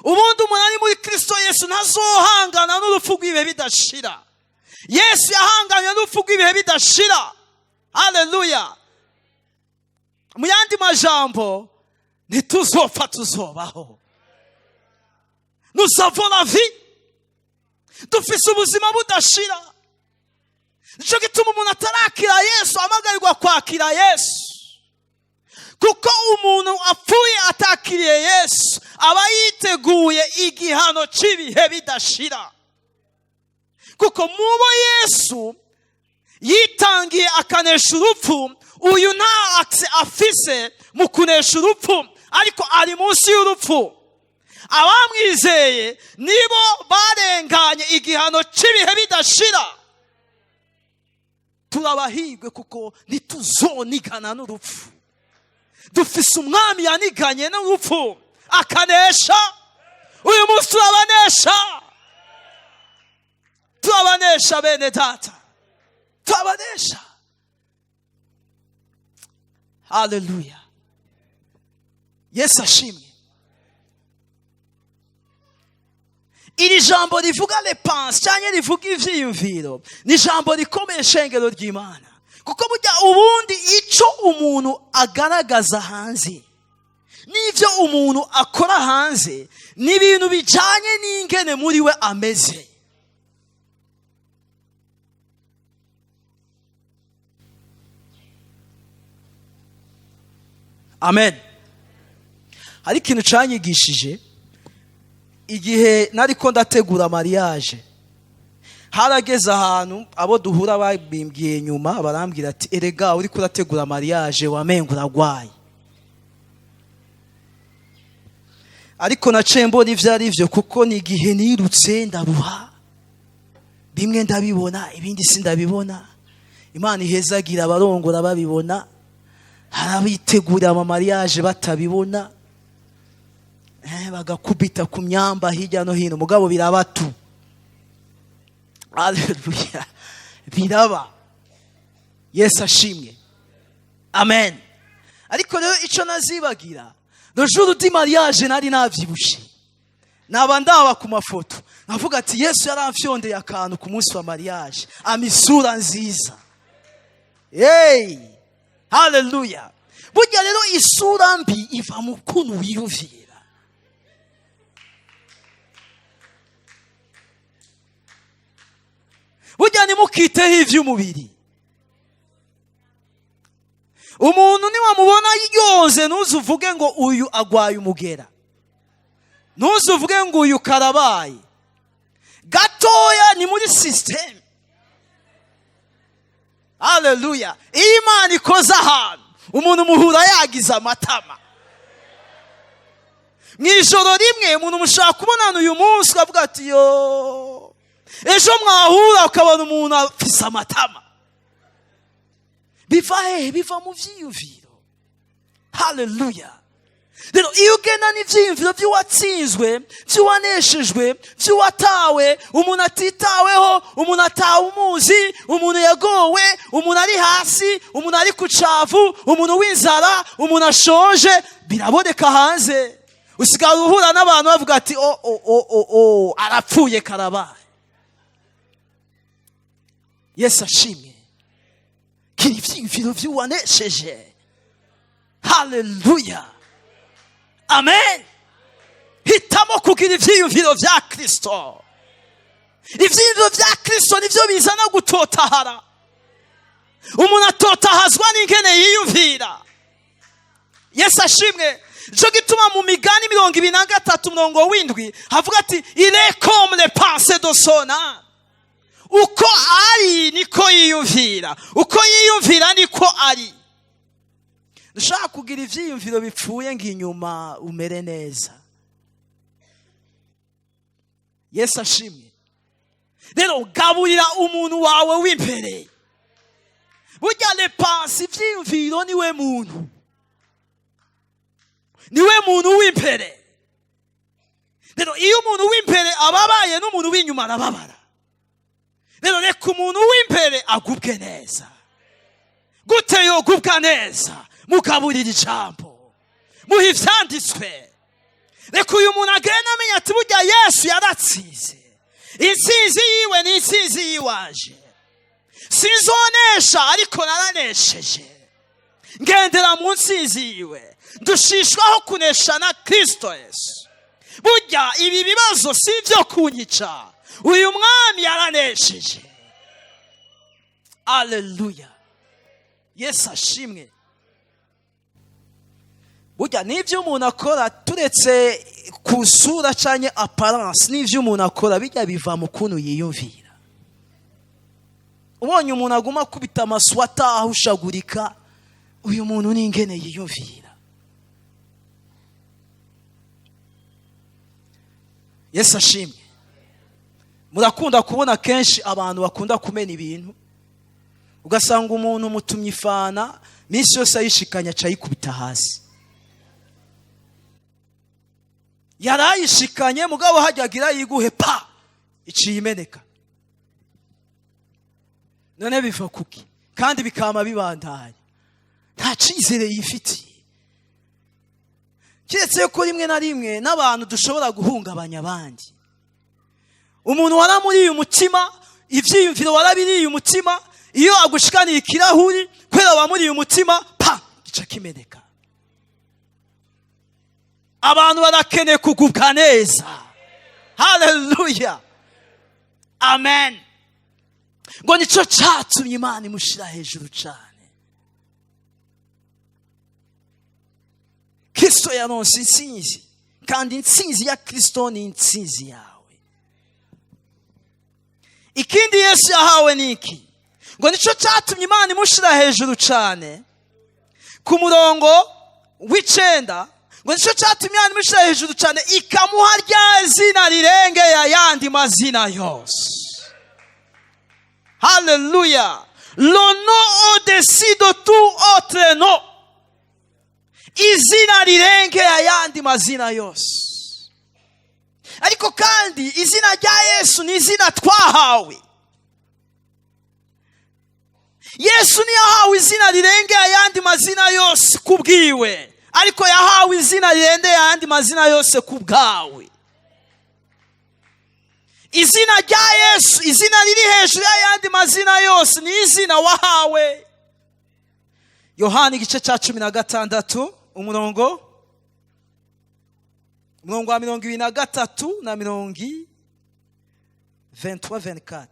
Ubundi umuntu ari muri Kristo Yesu ntazohangana n'urupfu rw'ibihe bidashira. Yesu yahanganye n'urupfu rw'ibihe bidashira. Haleluya. Mu yandi majambo, ntituzopfa, tuzobaho. Nous avons la vie. Dufise ubuzima budashira. Nico gituma umuntu atarakira Yesu amagarirwa kwakira Yesu, kuko umuntu apfuye atakiriye Yesu aba yiteguye igihano cy'ibihe bidashira. Kuko mubo Yesu yitangiye akanesha urupfu, uyu nta akse afise mu kunesha urupfu, ariko ari munsi y'urupfu. Abamwizeye nibo barenganye igihano cy'ibihe bidashira. Turabahirwe kuko ntituzonigana n'urupfu. Dufise umwami yaniganye n'urupfu akanesha. Uyu munsi turabanesha, turabanesha bene data, turabanesha. Haleluya, Yesu ashimwe. Iri jambo rivuga les pensées cyangwa rivuga ivyiyumviro ni ijambo rikomeye, shengero ry'Imana, kuko burya ubundi ico umuntu agaragaza hanze n'ivyo umuntu akora hanze ni ibintu bijanye n'ingene muri we ameze. Amen. Hari ikintu canyigishije igihe nariko ndategura mariage. Harageze ahantu abo duhura babimbwiye nyuma, barambwira ati erega uriko urategura mariage wamenga uragwaye. Ariko naciye mbona ivyo ari vyo, kuko ni igihe nirutse ndaruha, bimwe ndabibona ibindi sindabibona. Imana ihezagira abarongora babibona, hari abitegurira ama mariage batabibona, bagakubita ku myamba hirya no hino, mugabo biraba tu. Haleluya, biraba. Yesu ashimwe, amen. Ariko rero ico nazibagira, le jour du mariage nari navyibushe, naba ndaba ku mafoto nkavuga ati Yesu yaramfyondeye akantu ku munsi wa mariage, amisura nziza. Hey, haleluya. Burya rero isura mbi iva mu kuntu wiyumvira. Burya ntimukiteho ivy'umubiri. Umuntu niwamubona yonze ntuzuvuge ngo uyu agwaye umugera, ntuzuvuge ngo uyu karabaye. Gatoya ni muri system. Haleluya. Iyo Imana ikoze ahantu umuntu muhura yagize amatama. Mw'ijoro rimwe umuntu mushaka kubonana uyu munsi ukavuga ati yo, ejo mwahura ukabona umuntu afise amatama. Biva hehe? Biva mu vyiyumviro. Haleluya. Rero iyo ugenda n'ivyiyumviro vy'uwatsinzwe, vy'uwaneshejwe, vy'uwatawe, umuntu atitaweho, umuntu atawe umuzi, umuntu yagowe, umuntu ari hasi, umuntu ari ku cavu, umuntu w'inzara, umuntu ashonje, biraboneka hanze. Usigara uhura n'abantu bavuga ati o, o, o, o, o, arapfuye karabaye. Yesu ashimwe. Kiri ivyiyumviro vy'uwanesheje. Haleluya, amen. Hitamo kugira ivyiyumviro vya Kristo. Ivyiyumviro vya Kristo nivyo bizana gutotahara. Umuntu atotahazwa n'ingene yiyumvira. Yesu ashimwe. Nico gituma mu migani 23 murongo w'indwi havuga ati il est comme les pensées de son âme. Uko ari niko yiyumvira, uko yiyumvira niko ari. Dushaka kugira ivyiyumviro bipfuye ngo inyuma umere neza. Yesu ashimwe. Rero gaburira umuntu wawe w'imbere. Burya les pensées, ivyiyumviro niwe muntu, niwe muntu w'imbere. Rero iyo umuntu w'imbere ababaye n'umuntu w'inyuma arababara. Rero reka umuntu w'imbere agubwe neza. Gute yogubwa neza? Mugaburira ijambo, muha ivyanditswe. Reka uyu muntu agende amenya ati burya Yesu yaratsinze, intsinzi yiwe ni intsinzi yiwanje. Sinzonesha ariko naranesheje, ngendera mu ntsinzi yiwe, ndushishwaho kunesha na Kristo Yesu. Burya ibi bibazo si ibyo kunyica, uyu mwami yaranesheje. Haleluya, Yesu ashimwe. Burya n'ivyo umuntu akora turetse ku sura canke apparence, n'ivyo umuntu akora bijya biva mu kuntu yiyumvira. Ubonye umuntu aguma akubita amaswata ahushagurika, uyu muntu n'ingene yiyumvira. Yesu ashimwe. Murakunda kubona kenshi abantu bakunda kumena ibintu, ugasanga umuntu mutumye ifana, minsi yose ayishikanye aca ayikubita hasi. Yarayishikanye, mugabo hajyagira yiguhe pa, iciye imeneka. None biva kuki? Kandi bikama bibandanya, nta cyizere yifitiye, keretse ko rimwe na rimwe n'abantu dushobora guhungabanya abandi. Umuntu waramuriye umutima, ibyiyumviro warabiriye umutima, iyo agushikaniye ikirahuri, kubera wamuriye umutima, pa, gica kimeneka. Abantu barakeneye kugubwa neza. Haleluya, amen. Ngo nicyo cyatumye Imana imushyira hejuru cyane. Kristo yaronse intsinzi, kandi intsinzi ya Kristo ni intsinzi yawe. Ikindi Yesu yahawe ni iki? Ngo nicyo cyatumye Imana imushyira hejuru cyane. Ku murongo w'9, ngo nicyo cyatumye Imana imushyira hejuru cyane, ikamuha rya zina rirengeye ayandi mazina yose. Haleluya. Le nom au-dessus de tout autre nom, izina rirengeye ayandi mazina yose. Ariko kandi izina rya Yesu ni izina twahawe. Yesu ntiyahawe izina rirengeye ayandi mazina yose ku bwiwe, ariko yahawe izina rirengeye ayandi mazina yose ku bwawe. Izina rya Yesu, izina riri hejuru y'ayandi mazina yose, ni izina wahawe. Yohani igice cya 16, umurongo wa 23 na mirongo 23, 24.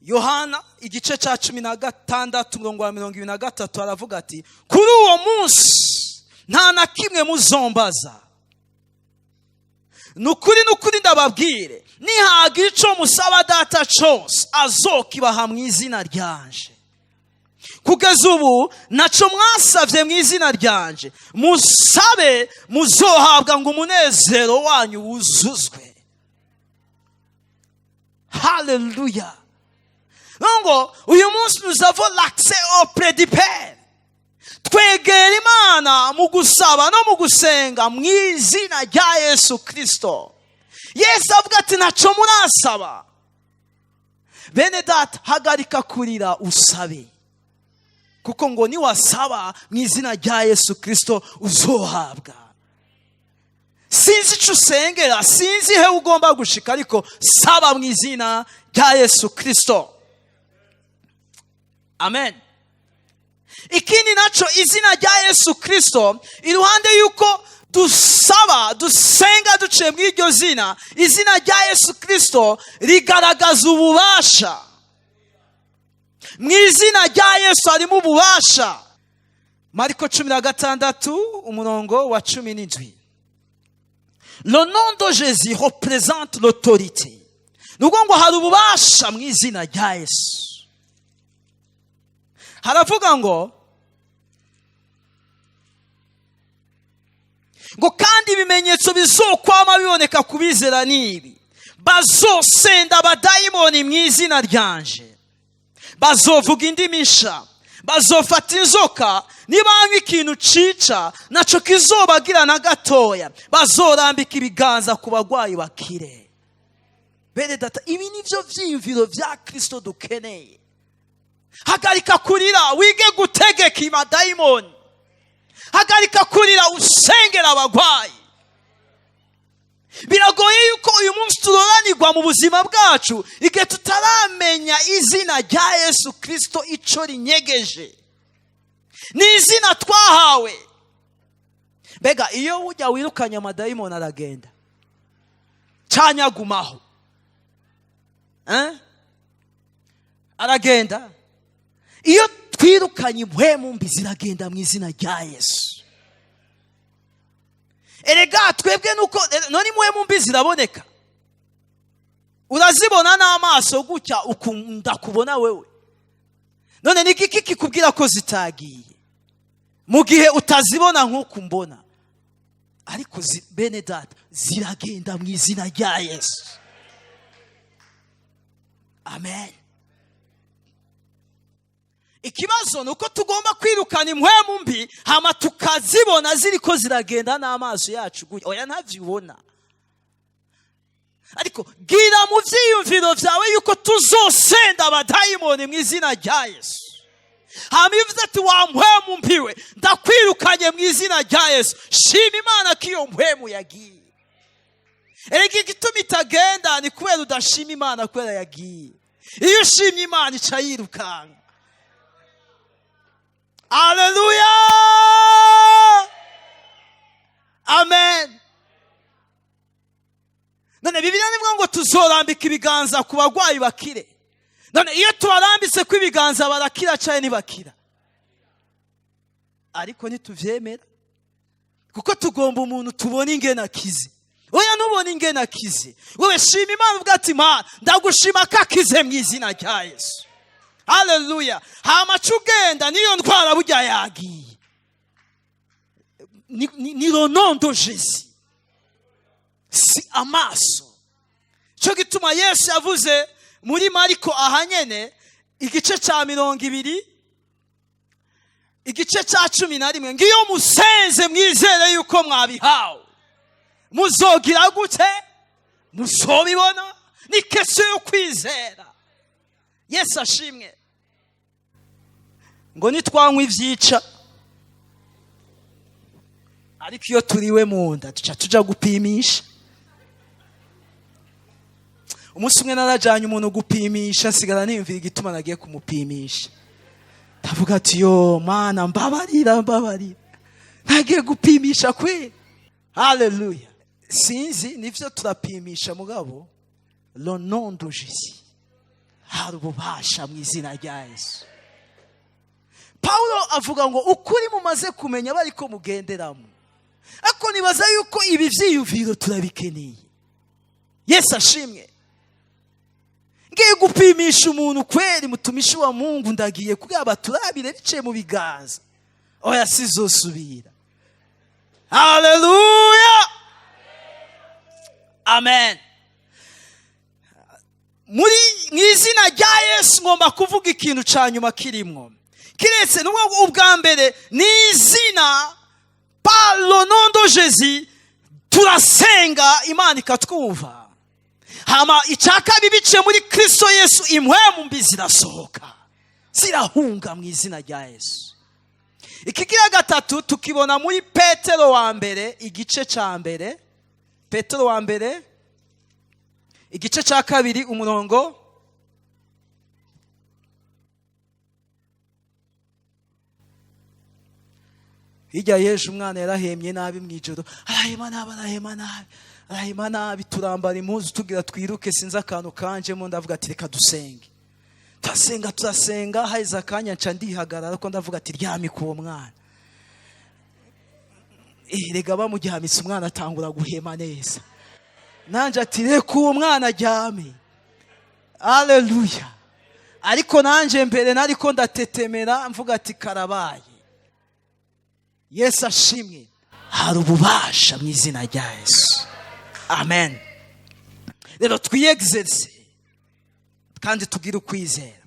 Yohana igice cya 16, umurongo wa 23, aravuga ati: kuri uwo munsi nta na kimwe muzombaza. Nukuri nukuri ndababwire, nihagira ico musaba Data cose, azokibaha mu izina ryanje. Kugeza ubu naco mwasavye mu izina ryanje, musabe muzohabwa ngo umunezero wanyu wuzuzwe. Haleluya. Ngo uyu munsi nous avons l'accès auprès du Père. Twegera Imana mu gusaba no mu gusenga mu izina rya Yesu Kristo. Yesu avuga ati ntaco murasaba. Bene data, hagarika kurira usabe, kuko ngo niwasaba mu izina rya Yesu Kristo uzohabwa. Sinzi ico usengera, sinzi he ugomba gushika, ariko saba mu izina rya Yesu Kristo. Amen. Ikindi naco, izina rya Yesu Kristo, iruhande yuko dusaba dusenga duciye muri iryo zina, izina rya Yesu Kristo rigaragaza ububasha. Mu izina rya Yesu harimo ububasha. Mariko 16, umurongo wa 17. Le nom de Jésus représente l'autorité. Ni ukuvuga ngo hari ububasha mu izina rya Yesu. Haravuga ngo kandi ibimenyetso bizokwama biboneka ku bizera ni ibi: bazosenda abadayimoni mu izina ryanje, bazovuga indimi nsha, bazofata inzoka, nibanywa ikintu cica naco kizobagira na gatoya, bazorambika ibiganza ku bagwayi bakire. Bene data, ibi nivyo vyiyumviro vya Kristo dukeneye. Hagarika kurira, wige gutegeka amadayimoni. Hagarika kurira, usengera abagwayi. Biragoye yuko uyu munsi turoranirwa mu buzima bwacu igihe tutaramenya izina rya Yesu Kristo ico rinyegeje. Ni izina twahawe. Mbega iyo ujya wirukanye amadayimoni aragenda canyagumaho? Aragenda. Iyo twirukanye impwemu mbi ziragenda mu izina rya Yesu. Erega twebwe nuko none impwemu mbi ziraboneka, urazibona n'amaso gutya ukunda kubona wewe. None ni iki kikubwira ko zitagiye mu gihe utazibona nk'uko mbona? Ariko bene data, ziragenda mu izina rya Yesu. Amen. Ikibazo ni uko tugomba kwirukana impwemu mbi, hama tukazibona ziriko ziragenda n'amaso yacu gutya. Oya, ntavyibona, ariko gira mu vyiyumviro vyawe yuko tuzosenda abadayimoni mu izina rya Yesu. Hama iyo uvuze ati: "Wa mpwemu mbiwe, ndakwirukanye mu izina rya Yesu," shima Imana ko iyo mpwemu yagiye. Erega igituma itagenda ni kubera udashima Imana kubera yagiye. Iyo ushimye Imana, ica yirukanka. Aleluya, amen. None Bibiliya nivuga ngo tuzorambika ibiganza ku barwayi bakire. None iyo tubarambitse ko ibiganza, barakira cyane? Ntibakira. Ariko ntituvyemera kuko tugomba umuntu tubona ingene akize. Oya, ntubone ingene akize. Wowe shima Imana, uvuga ati: "Mana, ndagushima ko akize mu izina rya Yesu." Haleluya. Hama ca ugenda, niyo ndwara burya yagiye. Ni le nom de Jésus, si amaso. Cyo gituma Yesu yavuze muri Mariko ahanyene, igice cya 20, igice cya 11, ngo iyo musenze mwizere yuko mwabihawe, muzogira gute? Muzobibona. Ni question yo kwizera. Yesu ashimwe. Ngo nitwanywa ibyica, ariko iyo turiwe mu nda duca tuja gupimisha. Umunsi umwe narajanye umuntu gupimisha, nsigara niyumvira igituma nagiye kumupimisha. Ndavuga ati: "Yo Mana, mbabarira, mbabarira, nagiye gupimisha kweli." Haleluya. Sinzi nivyo turapimisha, mugabo le nom de Jésus, hari ububasha mu izina rya Yesu. Paulo avuga ngo ukuri mumaze kumenya bariko mugenderamo. Ariko nibaza yuko ibi vyiyumviro turabikeneye. Yesu ashimwe. Ngiye gupimisha umuntu kweri, mutumishi wa Mungu, ndagiye kugira baturabire biciye mu biganza. Oya, sizosubira. Haleluya, amen. Muri mu izina rya Yesu ngomba kuvuga ikintu cya nyuma kirimwo kiretse n'ubwo ubwa mbere ni izina. Par le nom de Jésus turasenga, Imana ikatwumva. Hama icya kabiri, biciye muri Kristo Yesu, impwemu mbi zirasohoka, zirahunga mu izina rya Yesu. Ikigira gatatu tukibona muri Petero wa mbere, igice cya mbere. Petero wa mbere, igice cya kabiri, umurongo hirya y'ejo. Umwana yarahemye nabi mu ijoro, arahema nabi, arahema nabi, arahema nabi. Turambara impuzu tugira twiruke, sinzi akantu kanjemo, ndavuga ati: "Reka dusenge." Turasenga, turasenga, haheze akanya nca ndihagarara ko ndavuga ati: "Ryamika uwo mwana." Rega bamuryamitse, umwana atangura guhema neza. Nanjye ati: "Reka uwo mwana aryame." Aleluya. Ariko nanjye mbere nariko ndatetemera, mvuga ati: "Karabaye." Yesu ashimwe. Hari ububasha mu izina rya Yesu. Amen. Rero twiyegizese kandi tugire ukwizera.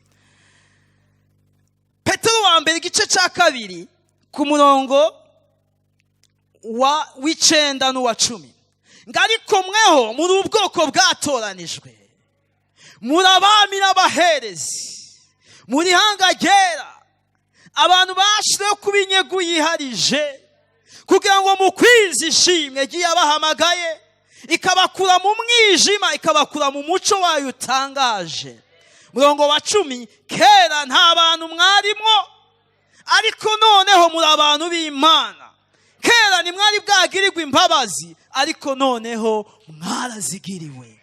Petero wa mbere, igice cya kabiri, ku murongo wa w'icenda n'uwa 10, ngo: "Ariko mweho muri ubwoko bwatoranijwe, muri abami n'abaherezi, muri hanga ryera, abantu bashyiriweho kuba inyegu yiharije, kugira ngo mukwize ishimwe ry'iyabahamagaye, ikabakura mu mwijima, ikabakura mu muco wayo utangaje." Murongo wa 10: "Kera nta bantu mwarimwo, ariko noneho muri abantu b'Imana. Kera ntimwari bwagirirwe imbabazi, ariko noneho mwarazigiriwe."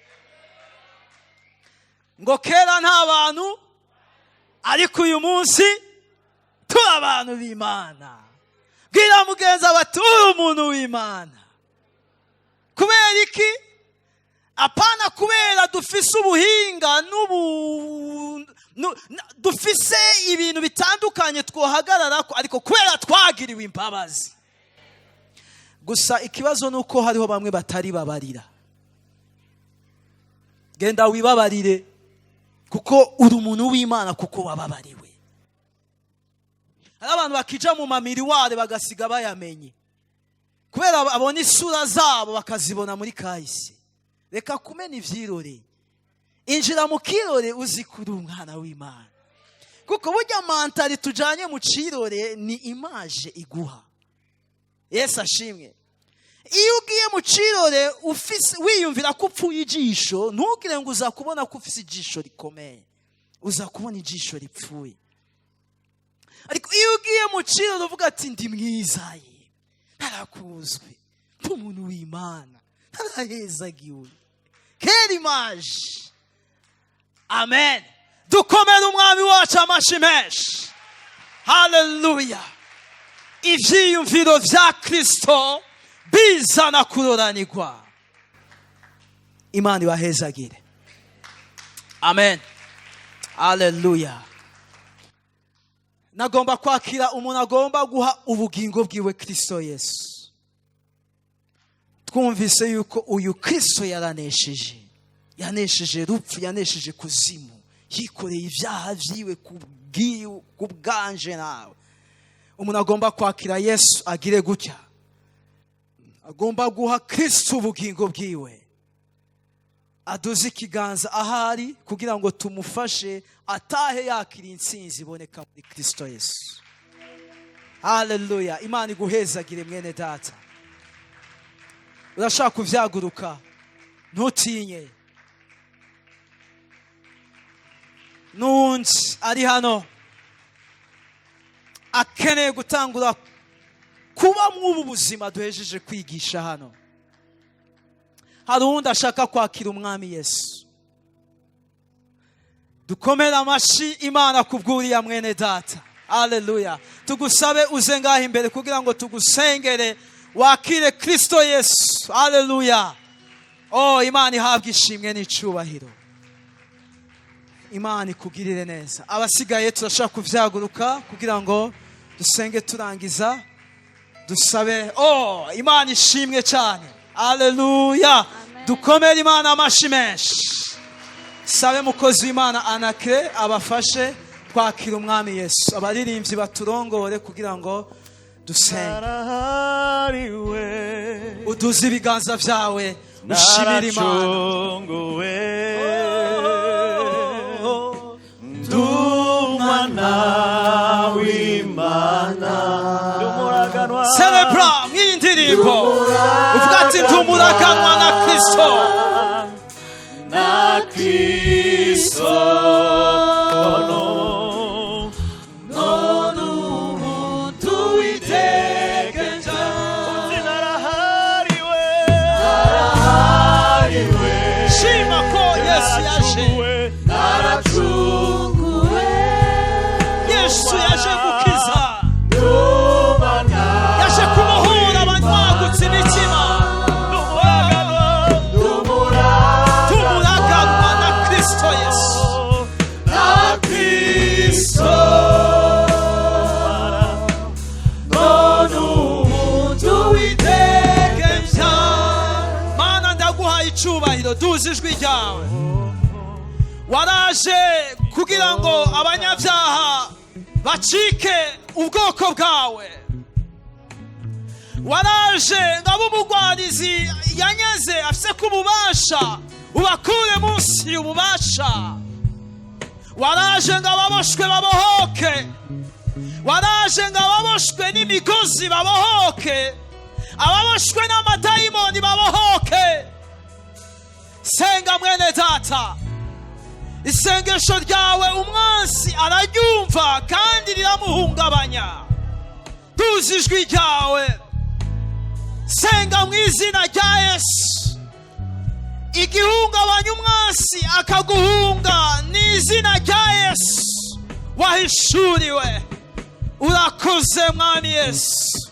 Ngo kera nta bantu, ariko uyu munsi turi abantu b'Imana. Bwira mugenzi bati: "Uri umuntu w'Imana." Kubera iki? Apana kubera dufise ubuhinga n'ubu dufise ibintu bitandukanye twohagarara ko, ariko kubera twagiriwe imbabazi. Gusa ikibazo ni uko hariho bamwe batari babarira. Genda wibabarire, kuko uri umuntu w'Imana, kuko wababariwe. Hari abantu bakija mu ma miroirs bagasiga bayamenye, kubera abona isura zabo bakazibona muri kahise. Reka kumena ivyirore, injira mu kirore uzi ko uri umwana w'Imana, kuko burya mentalité tujanye mu cirore ni image iguha. Yesu ashimwe. Iyo ugiye mu cirore ufise wiyumvira ko upfuye ijisho, ntugire ngo uza kubona ko ufise ijisho rikomeye, uza kubona ijisho ripfuye. Ariko iyo ugiye mu cirore uvuga ati: "Ndi mwiza ye, ntarakuzwe nk'umuntu w'Imana, ntarahezagiwe," quelle image! Amen. Dukomere Umwami wacu amashi menshi. Haleluya! Ivyiyumviro vya Kristo bizana kuroranirwa. Imana ibahezagire. Amen, haleluya. Nagomba kwakira umuntu agomba guha ubugingo bwiwe Kristo Yesu. Twumvise yuko uyu Kristo yaranesheje, yanesheje rupfu, yanesheje kuzimu, yikoreye ibyaha byiwe ku bwanje nawe. Umuntu agomba kwakira Yesu agire gutya. Agomba guha Kristo ubugingo bwiwe, aduze ikiganza ahari kugira ngo tumufashe atahe yakira intsinzi iboneka muri Kristo Yesu. Haleluya! Imana iguhezagire, mwene data. Urashaka kuvyaguruka, ntutinye. N'uwundi ari hano akeneye gutangura kuba mw'ubu buzima duhejeje kwigisha hano? Hari uwundi ashaka kwakira Umwami Yesu? Dukomere amashi Imana kubw'uriya mwene data. Aleluya! Tugusabe uze ngaho imbere kugira ngo tugusengere wakire Kristo Yesu. Aleluya! Oh, Imana ihabwe ishimwe n'icubahiro. Imana ikugirire neza. Abasigaye turashaka kuvyaguruka kugira ngo dusenge turangiza. Dusabe. Oh, Imana ishimwe cyane. Aleluya! Dukomere Imana amashi menshi. Sabe mukozi w'Imana Anakre abafashe kwakira Umwami Yesu, abaririmbyi baturongore kugira ngo dusenge. Narahariwe. Uduze ibiganza byawe, ushimire Imana. Naracunguwe, ndumwana w'Imana, ndumuraganwa. Celebra mw'iyi ndirimbo, uvuga ati: "Ndumuraganwa na Kristo." Na Kristo, none ubu tuwitegereje. Narahariwe, narahariwe. Shima ko Yesu yaje. Naracunguwe. Yesu yaje gukiza. Ndumwana. Yaje kubohora abanyagutse imitima. Tumuraganwa na Kristo Yesu. Na Kristo, none ubu tuwitegereje. Mana, ndaguhaye icubahiro. Duze ijwi ryawe. Waraje kugira ngo abanyabyaha bacike ubwoko bwawe. Waraje ngo abe umugwanizi yanyaze afise ku bubasha, ubakure munsi y'ububasha. Waraje ngo ababoshwe babohoke. Waraje ngo ababoshwe n'imigozi babohoke, ababoshwe n'amadayimoni babohoke. Senga, mwene data. Isengesho ryawe umwansi araryumva kandi riramuhungabanya. Tuzi ijwi ryawe, senga mu izina rya Yesu. Igihungabanya umwansi akaguhunga ni izina rya Yesu wahishuriwe. Urakoze, Mwami Yesu.